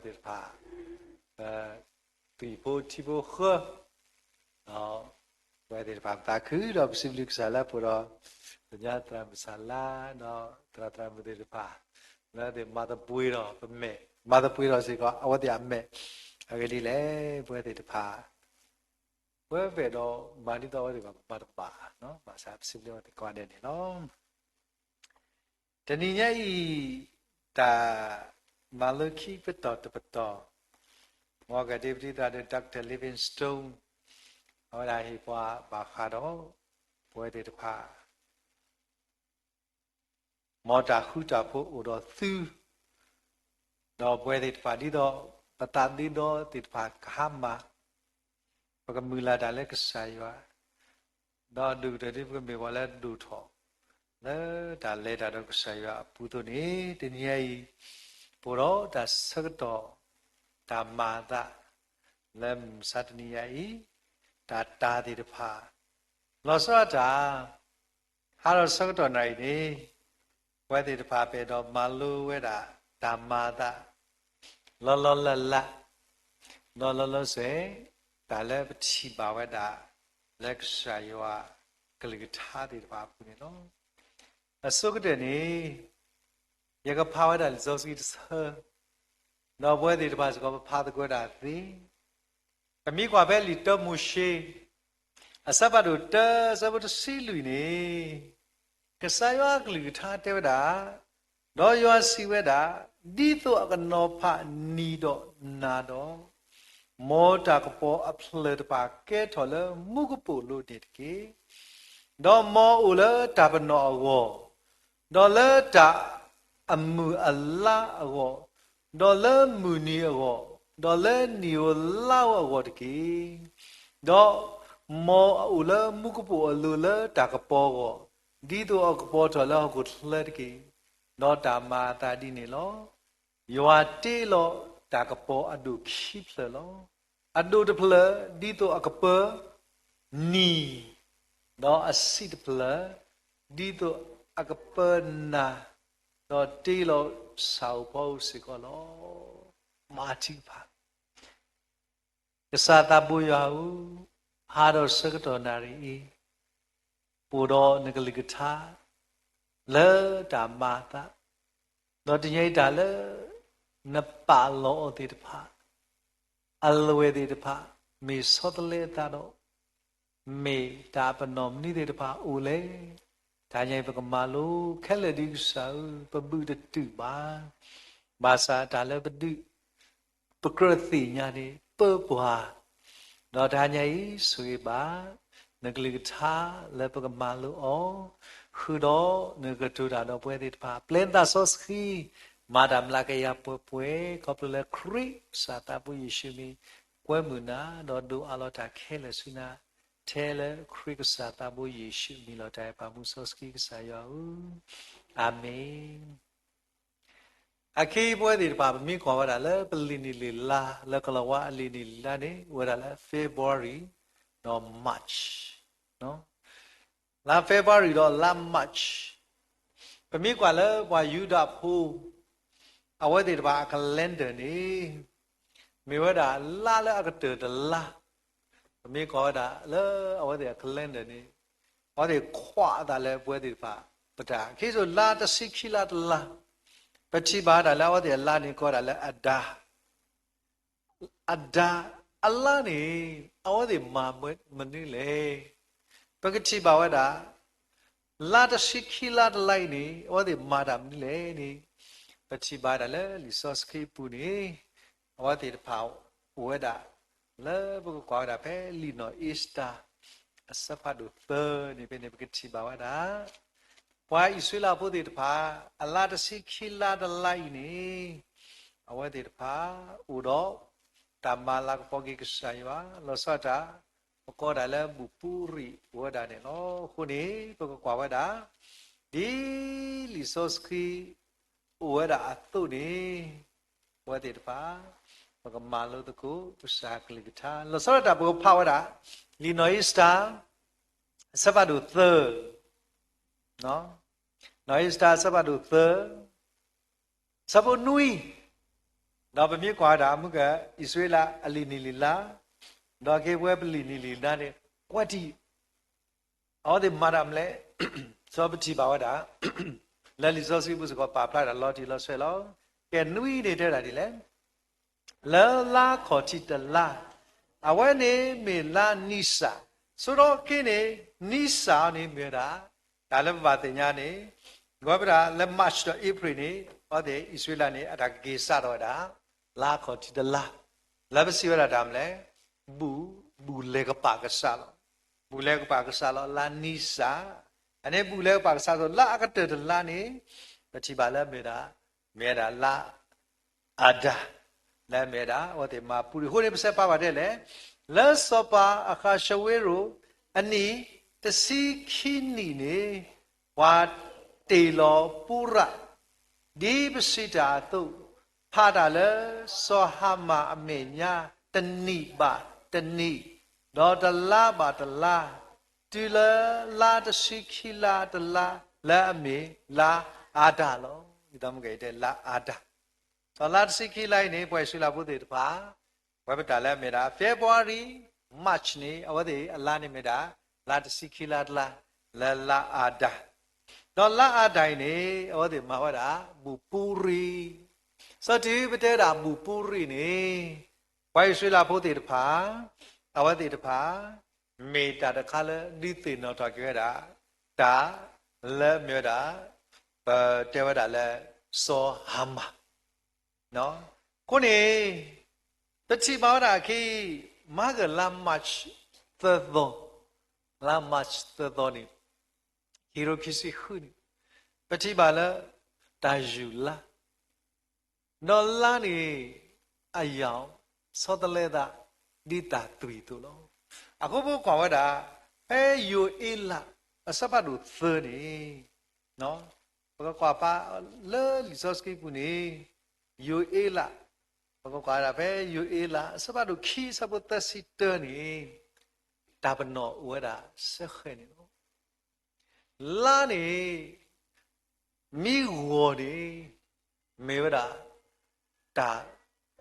သ့ၣ်တဖၣ် ပ သူၣ်ဖိထံဖိဃၢ ဒီး ပဝဲသ့ၣ်တဖၣ်ပသးခုဒီးပစံးဘျုးကစၢ်လၢအပှဲၤဒီး ပညါသရၣ်မုၣ်စၢ်လါ ဒီးသရၣ်သရၣ်မုၣ်သ့ၣ်တဖၣ် လၢသ့ၣ်မၤသပှ့ၤဒီးပမဲာ် မၤသပှ့ၤဒီးစ့ၢ်ကီး အဝဲသ့ၣ်အမဲာ် အဂ့ၢ်ဒ်လဲၣ် ပဝဲသ့ၣ်တဖၣ် ပဝဲပအဲၣ်ဒိးမၤဒ်သိးအဝဲသ့ၣ်ဘၣ်မၤတဘၣ် ဘၣ်ဆၣ်ပစံးဘျုးအဝဲသ့ၣ်ကိးဂၤဒဲးန့ၣ်လီၤ. တနံၤညါအံၤ တၢ်မၤလိခံပတီၢ်တပတီၢ် မ်ကဒ့ပတံသရၣ်ဒီး Doctor Livingstone အဝဲဒၣ်ဟ့ၣ်ပှၤဘၣ်ဃးဒီး ပဝဲသ့ၣ်တဖၣ် မ်တၢ်ဃူတၢ်ဖိးအိၣ်ဒီးသု ဒီးပဝဲသ့ၣ်တဖၣ်ဒ်သိး ပသးဒ့ဒီသ့ၣ်တဖၣ်ကဟါမၢ် ပကမုၢ်လၢ်တၢ်လၢကစၢ်ယွၤ ဒီးဒိၣ်ကတၢၢ်ဒ်ပကမ့ၢ်ပှၤလၢဒိၣ်ထီၣ် လၢတၢ်လဲၤတၢ်ဒီးကစၢ်ယွၤအပူၤအသိးန့ၣ် တနံၤညါအံၤ ပအိၣ်ဒီးတၢ်ဆၢကတီၢ် တၢ်မၤအသး လၢမုၢ်မဆါတနံၤညါအံၤ တၢ်တာ်သ့ၣ်တဖၣ် လီၤဆီဒၣ်တၢ် ဟါဒီးဆၢကတီၢ်နၣ်ရံၣ်န့ၣ် ပဝဲသ့ၣ်တဖၣ်ပအဲၣ်ဒိးမၤလိဝဲဒၣ် တၢ်မၤအသး လီၤလီၤလၢ်လၢ် ဒီးလီၤလီၤဆဲး တၢ်လၢပထံၣ်ဘၣ်ဝဲဒၣ် လၢကစၢ်ယွၤကလုၢ်ကထါသ့ၣ်တဖၣ်အပူၤန့ၣ်လီၤ. အဆိကတၢၢ်န့ၣ် ယကဖးဝဲဒၣ်လံာ်စီဆှံတဆၢ ဒီးပဝဲသ့ၣ်တဖၣ်စ့ၢ်ကီး ပဖးသကိးတၢ်သ့ ပမ့ၢ်ကွၢ်ဖဲလံာ်တၢမိၤၡ့ အဆၢဖးဒိၣ်တၢ အဆၢဖိတဆံလွံၢ်န့ၣ် ကစၢ်ယွၤအကလုၢ်ကထါတဲဝဲဒၣ်, ဒီးယွၤစံးဝဲဒၣ်, ဒ်သိးအကနီၤဖးနံၤဒီးနၤဒီး, မ်တၢ်ကပီၤအဖျၢၣ်တဖၣ်ကဲထီၣ်လၢမူကပိာ်လိၤန့ၣ်တက့ၢ်. ဒီးမ်အအိၣ်လၢတၢ်ပနီၣ်အဂီၢ်, ဒီးလၢတၢ်အမုၢ်အလါအဂီၢ်, ဒီးလၢမုၢ်နံၤအဂီၢ်, ဒီးလၢနံၣ်ဧိၤလါဧိၤအဂီၢ်တက့ၢ်. ဒီးမ်အအိၣ်လၢမူကပိာ်အလိၤလၢတၢ်ကပီၤအဂီၢ်, ဒ်သိးအကပီၤထီၣ်လၢဟီၣ်ခိၣ်ချၢတက့ၢ်. ဒီးတၢ်မၤအသးဒ်န့ၣ်လီၤ. ယွၤတ့လီၤတၢ်ကပီၤအဒိၣ်ခံဖျၢၣ်လီၤ. အဒိၣ်တဖျၢၣ်ဒ်သိးအကပၢၤ နံၤ, ဒီးအဆံးတဖျၢၣ် ဒ်သိးအကပၢၤနၤ, ဒီးတ့လီၤဆၣ်ဧိၤဖီဧိၤစ့ၢ်ကီးလီၤ. မၤထံကဖၣ် ကစၢ်သးဘိယွၤဧၢ, ဟါဒီးဆၢကတီၢ်နၣ်ရံၣ်အံၤ, အိၣ်ဒီးနကလုၢ်ကထါ လၢတၢ်မၤအသး, ဒီးတနံၤအံၤတၢ်လၢ နပာ်လီၤအီၤသ့ၣ်တဖၣ် အလွဲၢ်သ့ၣ်တဖၣ် မ့ၢ်ဆီတလဲအသးဒီး မ့ၢ်တၢ်ပနီၣ်မနုၤသ့ၣ်တဖၣ်အိၣ်လဲၣ်. တနံၤအံၤပကမၤလိခဲလၢာ်ဒ်ကစၢ်ဧၢ, ပဘုးတတုာ်ဘၣ်. ဘၣ်ဆၣ်တၢ်လၢပဒုး ပကြၢးသ့ၣ်ညါန့ၣ် ပၢပှၤ, ဒီးတနံၤအံၤဆိၣ်ဂ့ၤဘၣ် နကလုၢ်ကထါလၢပကမၤလိအီၤ, ဃုာ်ဒီးနကတိၤတၢ်ဒီးပဝဲသ့ၣ်တဖၣ်, ပျဲနသးစီဆှံ မၤတၢ်မျးကယၤပှဲၤပှဲၤ, ခီဖျိလၢခရံာ်ကစၢ်သးဘိယ့ၣ်ၡူးမံၤ ကွဲမုာ်နၤ ဒီးဒိးအးလီၤတၢ်ခဲလၢာ်ဆူနၤ ထဲလၢခရံာ်ကစၢ်သးဘိယ့ၣ်ၡူးမံၤလီၤ. တၢ်အဲၣ်ပၢ်မူစီဆှံကစၢ်ယွၤဧၢ, အၤမ့ၣ်. အခဲအံၤပဝဲသ့ၣ်တဖၣ် ပမ့ၢ်ကွၢ်ဝဲဒၣ်လၢပလံာ်နံၣ်လံာ်လါ လၢကလီၤဝါအလံာ်နံၣ်လံာ်လါန့ၣ် အိၣ်ဝဲဒၣ်လၢ February ဒီး March, လါ February ဒီးလါ March, ပမ့ၢ်ကွၢ်လၢပှၤယူဒၤဖိ အဝဲသ့ၣ်တဖၣ်အ calendar န့ၣ် မ့ၢ်ဝဲဒၣ်လါလၢအကတၢၢ်တလါ, ပမ့ၢ်ကွၢ်ဝဲဒၣ်လၢအဝဲသ့ၣ်အ calendar န့ၣ် အဝဲသ့ၣ်ခွဲးအသးလၢပဝဲသ့ၣ်တဖၣ် ပတၢ် ခ့စိလါတဆံခံလါတလါ, ပထံၣ်ဘၣ်ဒၣ်လၢအဝဲသ့ၣ်အလါန့ၣ် ကိးဒၣ်လၢအဒါ အဒါ အလါန့ၣ် အဝဲသ့ၣ်မၤမနုၤလဲၣ်. ပကထံၣ်ဘၣ်ဝဲဒၣ် လါတဆံခံလါတလါအံၤန့ၣ် အဝဲသ့ၣ်မၤတၢ်မနုၤလဲၣ်န့ၣ် ပထံၣ်ဘၣ်ဒၣ်လၢလံာ်စီဆှံအပူၤန့ၣ် အဝဲသ့ၣ်တဖၣ်အိၣ်ဝဲဒၣ် လၢပကကွၢ်ဝဲဒၣ်ဖဲလံာ်နီၢ် Easter အဆၢဖးဒိၣ်သၢန့ၣ် ဖဲန့ၣ် ပကထံၣ်ဘၣ်ဝဲဒၣ် ပှၤအံၣ်စရ့လးဖိသ့ၣ်တဖၣ် အလါတဆံခံလါတလါအံၤန့ၣ် အဝဲသ့ၣ်တဖၣ်အိၣ်ဒီး တၢ်မၤလၤကပီၤက့ၤကစၢ်ယွၤ လီၤဆီဒၣ်တၢ် ပကိးဒၣ်လၢဘူၣ်ပူရံၣ်အိၣ်ဝဲဒၣ်န့ၣ်လီၤ. အဃိန့ၣ် ပကကွၢ်ဝဲဒၣ် ဒ်လံာ်စီဆှံအိၣ်ဝဲဒၣ်အသိးန့ၣ် အဝဲသ့ၣ်တဖၣ် ပကမၤလိသကိး ကစၢ်ကလုၢ်ကထါ လီၤဆီဒၣ်တၢ် ပကဖးဝဲဒၣ် လံာ်နီၢ် Easter အဆၢဖးဒိၣ်သၢ, နီၢ် Easter အဆၢဖးဒိၣ်သၢ, အဆၢဖိနွံ, ဒီးပမ့ၢ်ကွၢ်ဝဲဒၣ် မုၢ်က အံၣ်စရ့လးအလံာ်နံၣ်လံာ်လါ, ဒီးက့ၤပဝဲပလံာ်နံၣ်လံာ်လါန့ၣ် ကွၢ်တံၢ် အဝဲသ့ၣ်မၤတၢ်မနုၤလဲၣ်, စီၤပထံၣ်ဘၣ်ဝဲဒၣ် လၢလံာ်စီဆှံပူၤစ့ၢ်ကီးပာ်ဖျါတၢ်လီၤတံၢ်လီၤဆဲးလီၤ. ကဲနွံန့ၣ်တဲဝဲဒၣ်ဒ်လဲၣ်, လၢလါခီၣ်ထံးတလါ, အဝဲန့ၣ်မ့ၢ်လါနံစၢ်, ဆိဒီးက့န့ၣ် နံစၢ်အီၤန့ၣ်မ့ၢ်ဝဲဒၣ် တၢ်လၢပဘၣ်သ့ၣ်ညါန့ၣ် ကွၢ်ဝဲဒၣ်လၢ March ဒီး April န့ၣ် အဝဲသ့ၣ်အံၣ်စရ့လးန့ၣ် အတၢ်ကက့ၤစးထီၣ်ဝဲဒၣ် လါခီၣ်ထံးတလါ, လၢပစံးဝဲဒၣ်တၢ်မနုၤလဲၣ်, ဘူၣ်, ဘူၣ်လဲၤကပာ်ကစးလီၤ. ဘူၣ်လဲၤကပာ်ကစးလီၤ လါနံစၢ်, အန့ၣ်ဘူၣ်လဲၤကပာ်ကစးလီၤ လါအကတၢၢ်တလါန့ၣ် ပထံၣ်ဘၣ်လၢမ့ၢ်ဒၣ်, မ့ၢ်ဒၣ်လါ အၤဒၣ်, လၢမ့ၢ်ဒၣ် အဝဲသ့ၣ်မၤပူၤရံၣ်အဃိန့ၣ် ပစံးပာ်ဘၣ်ဒ်လဲၣ်, လၢစီၤပၤအဃးၡဝ့ရိၤ အနံၣ်တဆံခံနံၣ်န့ၣ် ပှၤတ့ၢ်လီၤပူရၣ်, ဒ်ပစံးတၢ်အသိး, ဖးတၢ်လၢစီၤဟၤမၣ်အမဲာ်ညါ တနံၣ်ဘၣ်တနံၣ်, ဒီးတလါဘၣ်တလါ, တုၤလၢလါတဆံခံလါတလါ လၢအမ့ၢ်လါအၤဒၣ်လီၤ. ယသးမုၢ်ကဲတဲလါအၤဒၣ်, ဒီးလါတဆံခံလါအံၤန့ၣ် ပှၤအံၣ်စရ့လးဖိသ့ၣ်တဖၣ် ဝဲပတၢ်လၢအမ့ၢ်ဒၣ် February, March န့ၣ် အဝဲသ့ၣ်အလါန့ၣ်မ့ၢ်ဒၣ် လါတဆံခံလါတလါ လၢလါအၤဒၣ်, ဒီးလါအၤဒၣ်အံၤန့ၣ် အဝဲသ့ၣ်မၤဝဲဒၣ် ဘူၣ်ပူရံၣ်, စီၤတုၤပတဲဒၣ်ဘူၣ်ပူရံၣ်န့ၣ် ပှၤအံၣ်စရ့လးဖိသ့ၣ်တဖၣ် အဝဲသ့ၣ်တဖၣ် မ့ၢ်တၢ်တခါလၢဒုးသ့ၣ်နီၣ်ထီၣ်က့ၤဝဲဒၣ် တၢ်လၢမ့ၢ်ဝဲဒၣ် ပတဲဝဲဒၣ်လၢ စီၤဟၤမၣ် အဃိန့ၣ် ပထံၣ်ဘၣ်ဝဲဒၣ်အခံ မၤကလါ March သၢသီ, လါ March သၢသီန့ၣ် ခံကထိခံဆံဃုန့ၣ် ပထံၣ်ဘၣ်လၢ တၢ်ယူၢ်လါ ဒီးလါန့ၣ် အယၢ် ဆီတလဲသး ဒ်တၢ်သွံၣ်အသိးလီၤ. အဃိပကွၢ်ဝဲဒၣ် ဖဲယိၤအ့လး အဆၢဖးဒိၣ်သၢန့ၣ် ပကကွၢ်ဖးလၢလံာ်စီဆှံပူၤန့ၣ် ယိၤအ့လး, ပကကွၢ်ဝဲဒၣ်ဖဲယိၤအ့လး အဆၢဖးဒိၣ်ခံ အဆၢဖိသၢဆံတၢန့ၣ် တၢ်ပနီၣ်အိၣ်ဝဲဒၣ်စဲဃဲးန့ၣ်လီၤ. လါန့ၣ် မ့ၢ်ဂီၤန့ၣ် မ့ၢ်ဝဲဒၣ် တၢ်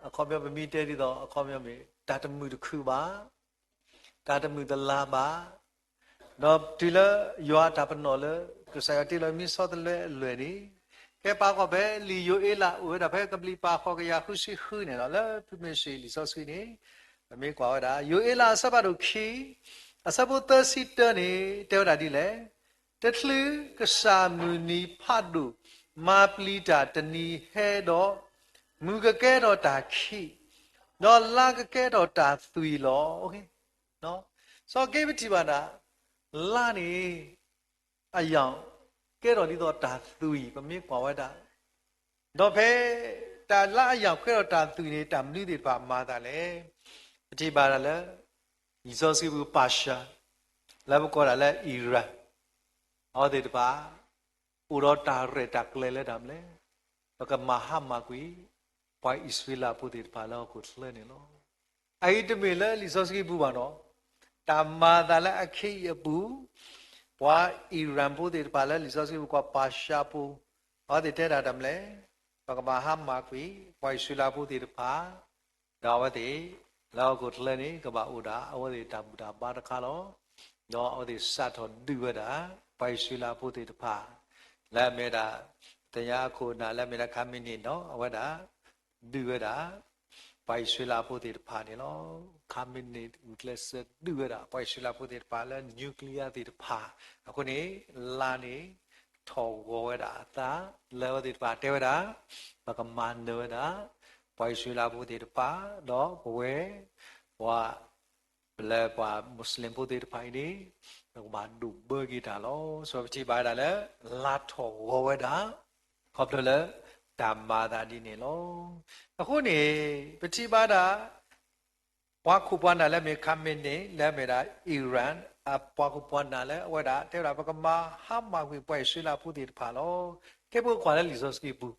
အခီပညီ ပမ့ၢ်တဲဒ်သိး အခီပညီမ့ၢ် တၢ်တမုာ်တခုၣ်ဘၣ်, တၢ်တမုာ်တလၤဘၣ်, ဒီးတုၤလၢယွၤအတၢ်ပနီၣ်လၢ ကစၢ်ယွၤတ့လီၤမ့ၢ်ဆီတလဲအလွဲၢ်န့ၣ်, ကဲပာ်ဃီၤဖဲလံာ်ယိၤအ့လး အိၣ်ဝဲဒၣ်ဖဲကဘျံးပၤဃီၤကယၤဃုဆံဃုန့ၣ်လီၤ. လၢဖုမ့ၢ်စံးလံာ်စီဆှံန့ၣ် ပမ့ၢ်ကွၢ်ဝဲဒၣ် ယိၤအ့လးအဆၢဖးဒိၣ်ခံ အဆၢဖိသၢဆံတၢန့ၣ် တဲဝဲဒၣ်ဒ်လဲၣ်, တချုးကစၢ်မုၢ်နံၤဖးဒိၣ် မၤပျံၤတၢ်တနံၤဟဲဒီး, မုၢ်ကကဲထီၣ်တၢ်ခံး, ဒီးလါကကဲထီၣ်တၢ်သွံၣ်လီၤ. စီၤက့ပထံၣ်ဘၣ်ဒၣ် လါန့ၣ် အယၢ် ကဲထီၣ်ဒ်သိးတၢ်သွံၣ် ပမ့ၢ်ကွၢ်ဝဲဒၣ်, ဒီးဖဲ တၢ်လါအယၢ်ကဲထီၣ်တၢ်သွံၣ်န့ၣ် တၢ်မနုၤသ့ၣ်တဖၣ်မၤသးလဲၣ်. ပထံၣ်ဘၣ်ဒၣ်လၢ လံာ်စီဆှံပူၤ Persia လၢပကိးဒၣ်လၢ Iran အဝဲသ့ၣ်တဖၣ် အိၣ်ဒီးတၢ်ရဲၣ်တၢ်ကျဲၤလၢတၢ်မနုၤလဲၣ်, ပကမၤဟါမၢ်ကွံာ် ပှၤအံၣ်စရ့လးဖိသ့ၣ်တဖၣ်လၢဟီၣ်ခိၣ်ချၢန့ၣ်လီၤ. အအံၤတမ့ၢ်လၢလံာ်စီဆှံပူၤဘၣ်နီၤ, တၢ်မၤသးလၢအခဲအံၤအပူၤ, ပှၤ Iran ဖိသ့ၣ်တဖၣ်လၢလံာ်စီဆှံပူၤကွၢ် Persia ဖိ, အဝဲသ့ၣ်တဲဒၣ်တၢ်မနုၤလဲၣ်, ပကမၤဟါမၢ်ကွံာ် ပှၤအံၣ်စရ့လးဖိသ့ၣ်တဖၣ် ဒီးအဝဲသ့ၣ် လၢဟီၣ်ခိၣ်ချၢန့ၣ် ကဘၣ်အိၣ်ဒၣ် အဝဲသ့ၣ်တၢ်ဘူၣ်တၢ်ဘါတခါလီၤ. ဒီးအဝဲသ့ၣ်စးထီၣ်ဒုးဝဲဒၣ် ပှၤအံၣ်စရ့လးဖိသ့ၣ်တဖၣ် လၢအမ့ၢ်ဒၣ် သ့ၣ်ညါအခိၣ်အနၢ်လၢအမ့ၢ်ဒၣ် ခါမ့ၢ်န့ၣ်ဒီး အဝဲဒၣ် ဒုးဝဲဒၣ် ပှၤအံၣ်စရ့လးဖိသ့ၣ်တဖၣ်န့ၣ်လီၤ. ခါမ့ၢ်န့ၣ် ဂုာ်ကျဲးစၢးဒုးဝဲဒၣ် ပှၤအံၣ်စရ့လးဖိသ့ၣ်တဖၣ်လၢ nuclear သ့ၣ်တဖၣ်, အဃိန့ၣ် လါန့ၣ် ထီၣ်ဂီၤဝဲဒၣ်အသး လၢအဝဲသ့ၣ်တဖၣ်တဲဝဲဒၣ် ပကမၤနၢၤဝဲဒၣ် ပှၤအံၣ်စရ့လးဖိသ့ၣ်တဖၣ် ဒီးပဝဲ ပှၤ ပှၤလၢပှၤမူးစလ့ၣ်ဖိသ့ၣ်တဖၣ်အံၤန့ၣ် ပကဘၣ်ဒိၣ်ဘၢက့ၤတၢ်လီၤ. စီၤပထံၣ်ဘၣ်ဝဲဒၣ်လၢ လါထီၣ်ဂီၤဝဲဒၣ် ခီဖျိလၢ တၢ်မၤသးဒ်န့ၣ်လီၤ. အဃိန့ၣ် ပထံၣ်ဘၣ်ဒၣ် ပှၤခိၣ်ပှၤနၢ်လၢအမ့ၢ် ခါမ့ၢ်န့ၣ် လၢအမ့ၢ်ဒၣ် Iran အပှၤခိၣ်ပှၤနၢ်လၢအဝဲဒၣ် တဲဝဲဒၣ် ပကမၤဟါမၢ်ကွံာ်ပှၤအံၣ်စရ့လးဖိသ့ၣ်တဖၣ်လီၤ. ကဲပကွၢ်လၢလံာ်စီဆှံပူၤ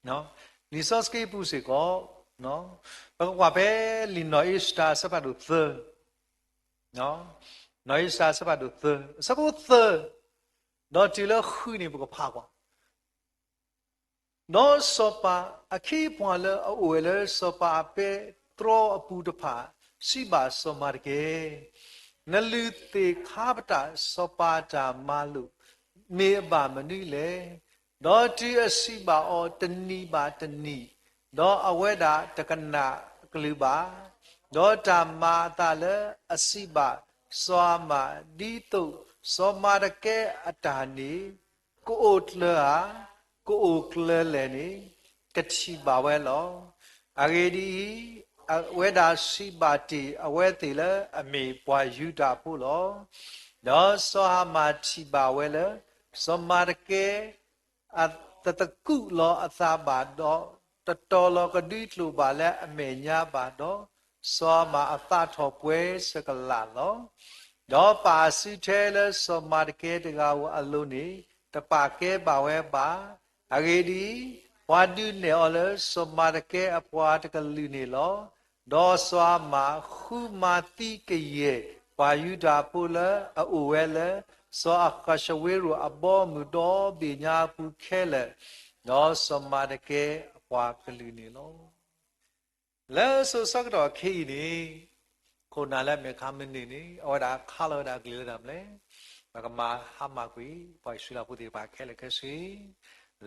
လံာ်စီဆှံပူၤစ့ၢ်ကီး ပကကွၢ်ဖဲလံာ်နီၢ်အ့စတၢၤအဆၢဖးဒိၣ်သၢ, နီၢ်အ့စတၢၤအဆၢဖးဒိၣ်သၢ အဆၢဖိသၢ ဒီးတုၤလၢဃုန့ၣ် ပကဖးကွၢ် ဒီးစီၤပၤအခ့အပှၤလၢအအိၣ်ဝဲလၢစီၤပၤအပဲတြီအပူၤတဖၣ် စံးဘၣ်စီၤမၤတကဲ, နလုၢ်သ့ၣ်ခါပတာ်စီၤပၤအတၢ်မၤလိာ် မ့ၢ်အဘၣ်မနုၤလဲၣ်. ဒီးတုၤအစံးဘၣ်အီၤတနံၤဘၣ်တနံၤ, ဒီးအဝဲဒၣ်တကနၣ်အကလုၢ်ဘၣ်, ဒီးတၢ်မၤအသးလၢအစံးဘၣ်စီၤဟၤမၣ် ဒ်သိးစီၤမၤတကဲအတၢ်န့ၣ် ကအိၣ်ကျၢၤဧါ, ကအိၣ်ကျၢၤလဲၣ်န့ၣ် ကထံၣ်ဘၣ်ဝဲလီၤ. အဂ့ၢ်ဒ်အံၤ, အဝဲဒၣ်စံးဘၣ်တ့ၢ်အဝဲသ့ၣ်လၢအမ့ၢ်ပှၤယူဒၤဖိလီၤ. ဒီးစီၤဟၤမၣ်ထံၣ်ဘၣ်ဝဲလၢ စီၤမၤတကဲ အတသကူးလီၤအသးဘၣ်ဒီး တတီၤလီၤကဒွံကျိာ်ဘၣ်လၢအမဲာ်ညါဘၣ်ဒီး, စီၤဟၤမၣ်အသးထီၣ်ပှဲၤဆဲးကလးလီၤ. ဒီးပာ်အစုထဲလၢစီၤမၤတကဲတဂၤဧိၤအလိၤန့ၣ် တပာ်ကဲဘၣ်ဝဲဘၣ်. အဂ့ၢ်ဒ်အံၤ, ပှၤဒုးနဲၣ်အီၤလၢစီၤမၤတကဲအပှၤတကလုာ်န့ၣ်လီၤ. ဒီးစီၤဟၤမၣ်ဃုမၤသံကယဲၢ် ပှၤယူဒၤဖိလၢအအိၣ်ဝဲလၢ စီၤအၤဃၤၡဝ့ရိၤအဘီအမုၢ်ဒီဘ့ၣ်ညါအပူၤခဲလၢာ်, ဒီးစီၤမၤတကဲအပှၤကလုာ်န့ၣ်လီၤ. လၢစိၤဆၢကတီၢ်ခဲအံၤန့ၣ်, ခိၣ်နၢ်လၢအမ့ၢ်ခါမနုၤန့ၣ် အဝဲဒၣ်ခးလီၤဝဲဒၣ်အကလုၢ်လၢတၢ်မနုၤလဲၣ်, ပကမၤဟါမၢ်ကွံာ် ပှၤအံၣ်စရ့လးဖိသ့ၣ်တဖၣ်ခဲလၢာ်ခဲဆ့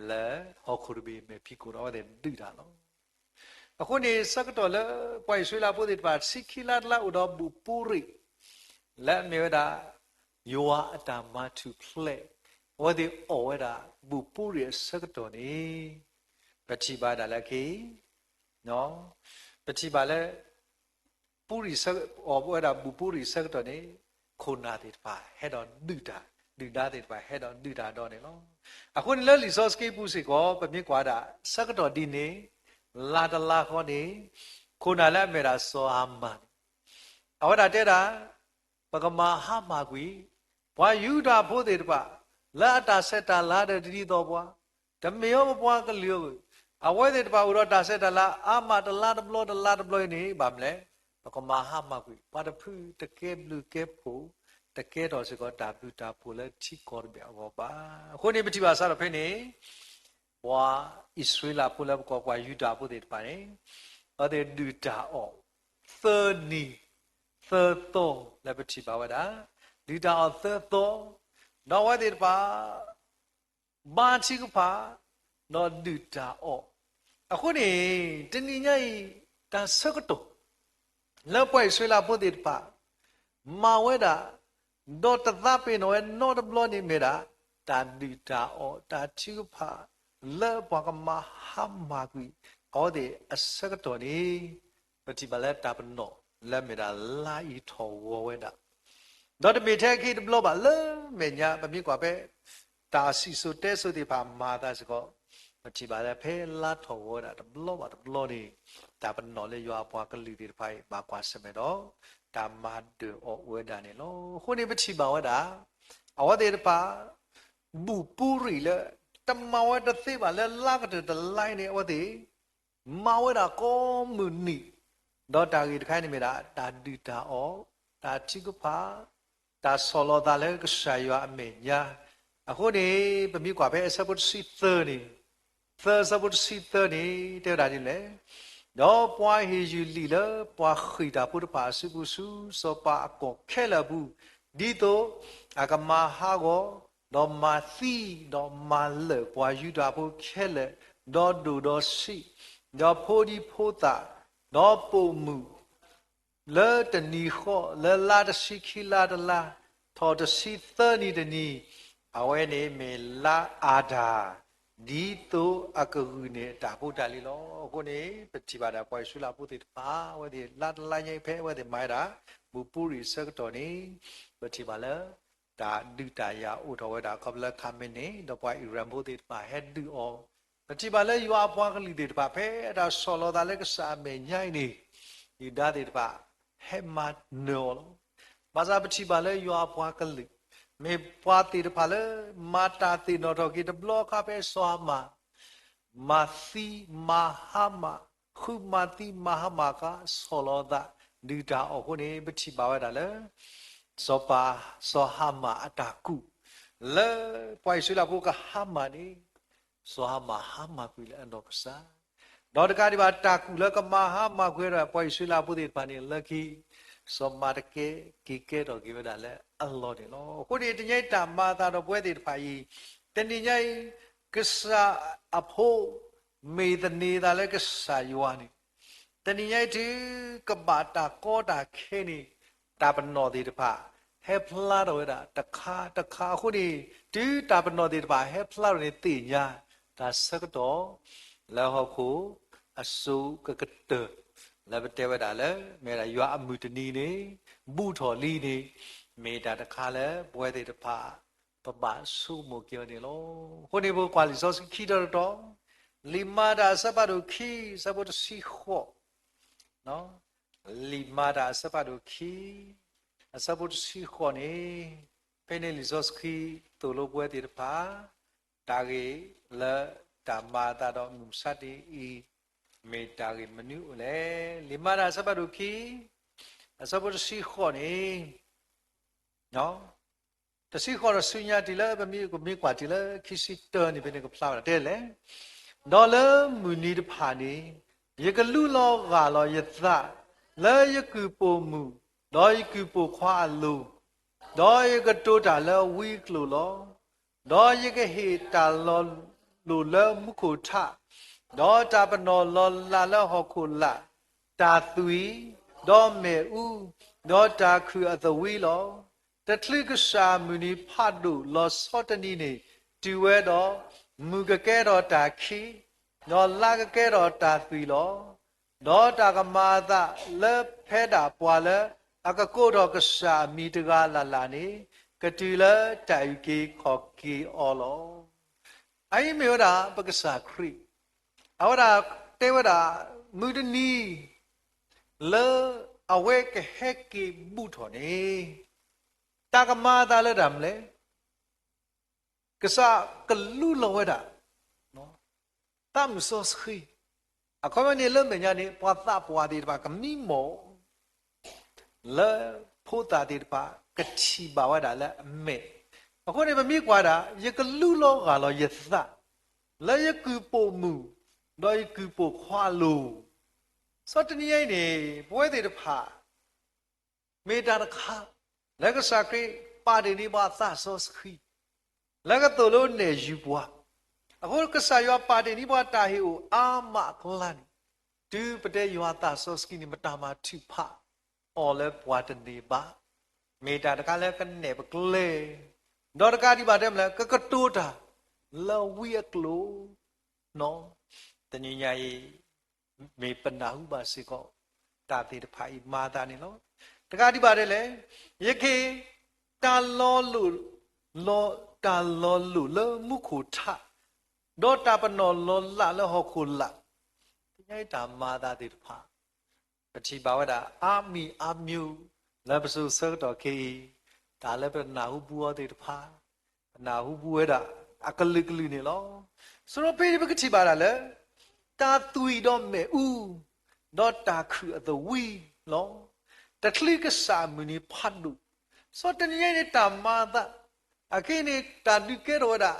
လၢဟီၣ်ခိၣ်တဘ့ၣ်မဲာ်ဖံးခိၣ်ဒီးအဝဲသ့ၣ်ဒုးတၢ်လီၤ. အဃိန့ၣ် ဆၢကတီၢ်လၢပှၤအံၣ်စရ့လးဖိသ့ၣ်တဖၣ် ဆံခံလါတလါအိၣ်ဒီးဘူၣ်ပူရံၣ် လၢအမ့ၢ်ဝဲဒၣ် ယွၤအတၢ်မၤထူၣ်ဖျဲး, အဝဲသ့ၣ်အီၣ်ဝဲဒၣ်ဘူၣ်ပူရံၣ်အဆၢကတီၢ်န့ၣ်, ပထံၣ်ဘၣ်ဒၣ်လၢခဲအံၤ, ပထံၣ်ဘၣ်လၢ ပူရံၣ်ဆၢ, အီၣ်ဝဲဒၣ်ဘူၣ်ပူရံၣ်အဆၢကတီၢ်န့ၣ်, ခိၣ်နၢ်သ့ၣ်တဖၣ်ဟဲဒီးဒုးတၢ်, ဒုၣ်ဒါသ့ၣ်တဖၣ်ဟဲဒီးဒုးတၢ်ဒီးန့ၣ်လီၤ. အဃိန့ၣ်လၢလံာ်စီဆှံပူၤစ့ၢ်ကီး ပမ့ၢ်ကွၢ်ဒၣ်ဆၢကတီၢ်ဒ်န့ၣ်, လါတလါဃီန့ၣ်, ခိၣ်နၢ်လၢအမ့ၢ်ဒၣ်စီၤဟၤမၣ်န့ၣ် အဝဲဒၣ်တဲဒၣ်, ပကမၤဟါမၢ်ကွံာ် ပှၤယူဒၤဖိသ့ၣ်တဖၣ် လၢအတၢ်ဆဲးတၢ်လၤဒီးတဒ်သိးပှၤ, တမ့ၢ်အီၤပပှၤကလုာ်ဧိၤ, အဝဲသ့ၣ်တဖၣ်အိၣ်ဒီးတၢ်ဆဲးတၢ်လၤအါမးတလါတဘျီတလါတဘျီအံၤန့ၣ် ဘၣ်မနုၤလဲၣ်, ပကမၤဟါမၢ်ကွံာ် ပှၤတဖုတကဲဘျုးကဲဖှိၣ်, တကဲထီၣ်စ့ၢ်ကီးတၢ်ဘျုးတၢ်ဖှိၣ်လၢထံကီၢ်တဘ့ၣ်အဂီၢ်ဘၣ်. အဃိန့ၣ် ပထံၣ်ဘၣ်စးထီၣ်ဖဲန့ၣ် ပှၤအံၣ်စရ့လးဖိလၢပကိးပှၤယူဒၤဖိသ့ၣ်တဖၣ်န့ၣ်, အဝဲသ့ၣ်ဒုၣ်တၢ်အီၣ် သၢနံၤ သၢသီလၢပထံၣ်ဘၣ်ဝဲဒၣ်, ဒုၣ်တၢ်အီၣ်သၢသီ, ဒီးအဝဲသ့ၣ်တဖၣ် ဘါထုကဖၣ်, ဒီးဒုၣ်တၢ်အီၣ်. အဃိန့ၣ် တနံၤညါအံၤ တၢ်ဆၢကတီၢ် လၢပှၤအံၣ်စရ့လးဖိသ့ၣ်တဖၣ် မၤဝဲဒၣ်, ဒီးတသးပ့ၤနီၣ်ဝဲနီတဘျီန့ၣ်မ့ၢ်ဒၣ် တၢ်ဒုၣ်တၢ်အီၣ် တၢ်ထုကဖၣ် လၢပှၤကမၤဟါမၢ်ကွံာ် အဝဲသ့ၣ်အဆၢကတီၢ်န့ၣ်, ပထံၣ်ဘၣ်လၢတၢ်ပနီၣ်လၢမ့ၢ်ဒၣ်လါအံၤထီၣ်ဂီၤဝဲဒၣ် ဒီးတမ့ၢ်ထဲအခံတဘျီဘၣ် လၢမဲာ်ညါ ပမ့ၢ်ကွၢ်ဖဲ တၢ်စံၣ်စိၤတဲစိၤသ့ၣ်တဖၣ်မၤအသးစ့ၢ်ကီး, ပထံၣ်ဘၣ်လၢဖဲလါထီၣ်ဂီၤဝဲဒၣ်တဘျီဘၣ်တဘျီန့ၣ်, တၢ်ပနီၣ်လၢယွၤအပှၤကလုာ်သ့ၣ်တဖၣ်အံၤ ဘၣ်ကွၢ်ဆၢၣ်မဲာ်ဒီး တၢ်မၤဒၢးအီၤဝဲဒၣ်န့ၣ်လီၤ. အဃိန့ၣ်ပထံၣ်ဘၣ်ဝဲဒၣ် အဝဲသ့ၣ်တဖၣ် ဘူၣ်ပူရံၣ်လၢ တမၤဝဲတသ့ဘၣ်လၢလါကတၢၢ်တလါအံၤန့ၣ် အဝဲသ့ၣ် မၤဝဲဒၣ်ကိးမုၢ်နံၤ, ဒီးတၢ်ဂ့ၢ်တခါအံၤန့ၣ်မ့ၢ်ဒၣ် တၢ်ဒုၣ်တၢ်အီၣ်, တၢ်ထုကဖၣ်, တၢ်ဆီၣ်လီၤသးလၢကစၢ်ယွၤအမဲာ်ညါ. အဃိန့ၣ် ပမ့ၢ်ကွၢ်ဖဲအဆၢဖိတဆံသၢန့ၣ်, သၢအဆၢဖိတဆံသၢန့ၣ် တဲဝဲဒၣ်ဒ်လဲၣ်, ဒီးပှၤဟ့ၣ်ယုၢ်လံာ်လၢပှၤဃ့ၢ်တၢ်ဖိတဖၣ်အစုပူၤဆူစီၤပၤအကီၢ်ခဲလၢာ်အပူၤ, ဒ်သိးအကမၤဟးဂီၤ, ဒီးမၤသံ, ဒီးမၤလၢာ်ပှၤယူဒၤဖိခဲလၢာ်, ဒီးဒိၣ်ဒီးဆံး, ဒီးဖိဒံဖိသၣ်, ဒီးပိာ်မုၣ် လၢတနံၤဃီ လၢလါတဆံခံလါတလါ, ထီၣ်တဆံသၢနံၤတနံၤ, အဝဲန့ၣ်မ့ၢ်လါအၤဒၣ်, ဒ်သိးအကဂုာ်န့ၢ်အတၢ်ဖိတၢ်လံၤလီၤ. အဃိန့ၣ် ပထံၣ်ဘၣ်ဒၣ်ပှၤအံၣ်စရ့လးဖိသ့ၣ်တဖၣ် အဝဲသ့ၣ်လါတလါညါအံၤဖဲအဝဲသ့ၣ်မၤဝဲဒၣ် ဘူၣ်ပူရံၣ်အဆၢကတီၢ်န့ၣ်, ပထံၣ်ဘၣ်လၢ တၢ်ဒုးတၢ်ယၤအိၣ်ထီၣ်ဝဲဒၣ် ခီဖျိလၢခါမ့ၢ်န့ၣ် ဒီးပှၤအံၣ်ရၣ်ဖိသ့ၣ်တဖၣ်ဟဲဒုးအီၤ, ပထံၣ်ဘၣ်လၢယွၤအပှၤကလုာ်သ့ၣ်တဖၣ် ဖဲအတၢ်ဆီၣ်လီၤသးလၢကစၢ်အမဲာ်ညါအံၤန့ၣ်, ယုၢ်ဒါသ့ၣ်တဖၣ် ဟဲမၤနၢၤအီၤလီၤ. ဘၣ်ဆၣ်ပထံၣ်ဘၣ်လၢယွၤအပှၤကလုာ်, မ့ၢ်ပှၤသ့ၣ်တဖၣ်လၢ မၤတၢ်သ့ၣ်နီၣ်ထီၣ်က့ၤတဘျီအခါဖဲစီၤဟၤမၣ် မၤသံမၤဟါမၢ်, ဃုမၤသံမၤဟါမၢ်အခါ ဆီၣ်လီၤသး ဒုၣ်တၢ်အီၣ်အဃိန့ၣ် ပထံၣ်ဘၣ်ဝဲဒၣ်လၢ စီၤပၤ စီၤဟၤမၣ်အတၢ်ကူၣ် လၢပှၤအံၣ်စရ့လးဖိကဟါမၢ်န့ၣ်, စီၤဟၤမၣ်ဟါမၢ်ကွံာ်လၢအနီၢ်ကစၢ်, ဒီးတကးဒံးဘၣ် တၢ်ကူၣ်လၢကမၤဟါမၢ်ကွံာ်ဒီးပှၤအံၣ်စရ့လးဖိသ့ၣ်တဖၣ်န့ၣ် လၢခံ စီၤမၤတကဲ က့ၤကဲထီၣ်က့ၤဝဲဒၣ်လၢအလီၢ်န့ၣ်လီၤ. အဃိန့ၣ် တနံၤညါအံၤတၢ်မၤအသးဒီးပဝဲသ့ၣ်တဖၣ်အံၤ, တနံၤညါအံၤ ကစၢ်အဖိ မ့ၢ်သန့ၤသးလၢကစၢ်ယွၤန့ၣ် တနံၤညါအံၤတုၤကဘၣ်တၢ်ကီတၢ်ခဲန့ၣ် တၢ်ပနီၣ်သ့ၣ်တဖၣ် ဟဲဖျါထီၣ်ဝဲဒၣ်တခါတခါအဃိန့ၣ်, တုၤတၢ်ပနီၣ်သ့ၣ်တဖၣ်ဟဲဖျါထီၣ်န့ၣ် သ့ၣ်ညါတၢ်ဆၢကတီၢ် လၢဟီၣ်ခိၣ်အစိၤကကတၢၢ် လၢပတဲဝဲဒၣ်လၢ မ့ၢ်ဒၣ်ယွၤအမုၢ်တနံၤန့ၣ် ဘူးထီၣ်လံန့ၣ် မ့ၢ်တၢ်တခါလၢပဝဲသ့ၣ်တဖၣ် ပဘၣ်ဆိကမိၣ်က့ၤအီၤန့ၣ်လီၤ. အဃိန့ၣ် ပကွၢ်လံာ်စီဆှံခံတီၤတတီၤ, လံာ်မၤတၢ်အဆၢဖးဒိၣ်ခံ အဆၢဖိတဆံဃိး, လံာ်မၤတၢ်အဆၢဖးဒိၣ်ခံ အဆၢဖိတဆံဃိးန့ၣ်, ဖဲန့ၣ်လံာ်စီဆှံသိၣ်လိပဝဲသ့ၣ်တဖၣ် တၢ်ဂ့ၢ်လၢတၢ်မၤအသးဒီးမုၢ်မဆါတနံၤအံၤ မ့ၢ်တၢ်ဂ့ၢ်မနုၤအိၣ်လဲၣ်. လံာ်မၤတၢ်အဆၢဖးဒိၣ်ခံ အဆၢဖိတဆံဃိးန့ၣ် တဆံဃိးဒီးဆူညါတုၤလၢပမ့ၢ်ကမ့ၢ်ကွၢ်တုၤလၢခံဆံတၢန့ၣ် ဖဲန့ၣ်ကဖျါဝဲဒၣ်တဲလဲၣ်, ဒီးလၢမုၢ်နံၤတဖၣ်န့ၣ် ယကလူလီၤဂၢ်လီၤယသး လၢယကုၢ်ပိာ်မုၣ် ဒီးယကုၢ်ပိာ်ခွါအလိၤ, ဒီးယကတိၤတၢ်လၢအဝံအကျိာ်လီၤ. ဒီးယကဟ့ၣ်တၢ်လီၤလိၢ်လၢမူခိၣ်ထး, ဒီးတၢ်ပနီၣ်လီၤလးလၢဟီၣ်ခိၣ်လာ်, တၢ်သွံၣ်, ဒီးမ့ၣ်အူ, ဒီးတၢ်ခုၣ်အသဝံလီၤ. တချုးကစၢ်အမုၢ်နံၤဖးဒိၣ်လီၤဆီတနံၤန့ၣ် တုၤဝဲဒီး, မုၢ်ကကဲထီၣ်တၢ်ခံ, ဒီးလါကကဲထီၣ်တၢ်သွံၣ်လီၤ. ဒီးတၢ်ကမၤအသးလၢဖဲဒၣ်ပှၤလၢအကကိးထီၣ်ကစၢ်အမံၤတဂၤလၢ်လၢ်န့ၣ် ကတုၤလၢတၢ်အုၣ်က့ၤခီၣ်က့ၤအီၤလီၤ. အအံၤမ့ၢ်ဝဲဒၣ်ပကစၢ်ခရံာ်, အဝဲဒၣ်တဲဝဲဒၣ် မုၢ်တနံၤ လၢအဝဲကဟဲက့ၤဘူးထီၣ်န့ၣ် တၢ်ကမၤအသးလၢတၢ်မနုၤလဲၣ်. ကစၢ်ကလူလီၤဝဲဒၣ် သးမုၢ်စီဆှံ, အခီပညီန့ၣ်လၢမဲာ်ညါန့ၣ် ပှၤသးပှၢ်သ့ၣ်တဖၣ်ကမံမီၢ် လၢဖိသၣ်သ့ၣ်တဖၣ်ကထံၣ်ဘၣ်ဝဲဒၣ်လၢအမဲာ်, အဃိန့ၣ် ပမ့ၢ်ကွၢ်ဒၣ် ယကလူလီၤဂၢ်လီၤယသး လၢယကုၢ်ပိာ်မုၣ် ဒီးယကုၢ်ပိာ်ခွါအလိၤ, ဆီတနံၤအံၤန့ၣ် ပဝဲသ့ၣ်တဖၣ် မ့ၢ်တၢ်တခါ လၢကစၢ်ခရံာ်ပာ်တ့ၢ်န့ၢ်ပှၤသးစီဆှံ လၢကသိၣ်လိနဲၣ်ယုၤပှၤ, အဃိကစၢ်ယွၤပာ်တ့ၢ်န့ၢ်ပှၤတၢ်ဟ့ၣ်အိၣ်အါမးအကျါန့ၣ်, တုၤပတဲယွၤသးစီဆှံန့ၣ် ပတၢ်မၤထုးဖးအီၤလၢပှၤတန့ၢ်ဘၣ်, မ့ၢ်တၢ်တခါလၢကနဲၣ်ပကျဲ, ဒီးတကးဒံးဘၣ်တဲမနုၤလဲၣ် ကကတိၤတၢ် လၢဝံအကျိာ် တနံၤညါအံၤ မ့ၢ်ပနၢ်ဟူဘၣ်စ့ၢ်ကီး တၢ်သ့ၣ်တဖၣ်အံၤမၤသးန့ၣ်လီၤ. တကးဒံးဘၣ်ဒ်လဲၣ်, ယကဟ့ၣ် တၢ်လီၤလိၢ်, တၢ်လီၤလိၢ်လၢမူခိၣ်ထး, ဒီးတၢ်ပနီၣ်လီၤလးလၢဟီၣ်ခိၣ်လာ်, တနံၤညါအံၤတၢ်မၤသးသ့ၣ်တဖၣ် ပထံၣ်ဘၣ်ဝဲဒၣ် အါမံၤအါမံၤ လၢပစိၤဆၢကတီၢ်ခဲအံၤ, တၢ်လၢပနၢ်ဟူပူၤအီၤသ့ၣ်တဖၣ်, ပနၢ်ဟူပူၤဝဲဒၣ် အကလုာ်ကလုာ်န့ၣ်လီၤ. ဆိဖဲန့ၣ် ပကထံၣ်ဘၣ်ဒၣ်လၢ တၢ်သွံၣ်ဒီးမ့ၣ်အူ, ဒီးတၢ်ခုၣ်အသဝံလီၤ. တချုးကစၢ်အမုၢ်နံၤဖးဒိၣ်, ဆီတနံၤညါအံၤန့ၣ် တၢ်မၤသး, အခဲအံၤန့ၣ် တၢ်ဒုးကဲထီၣ်ဝဲဒၣ်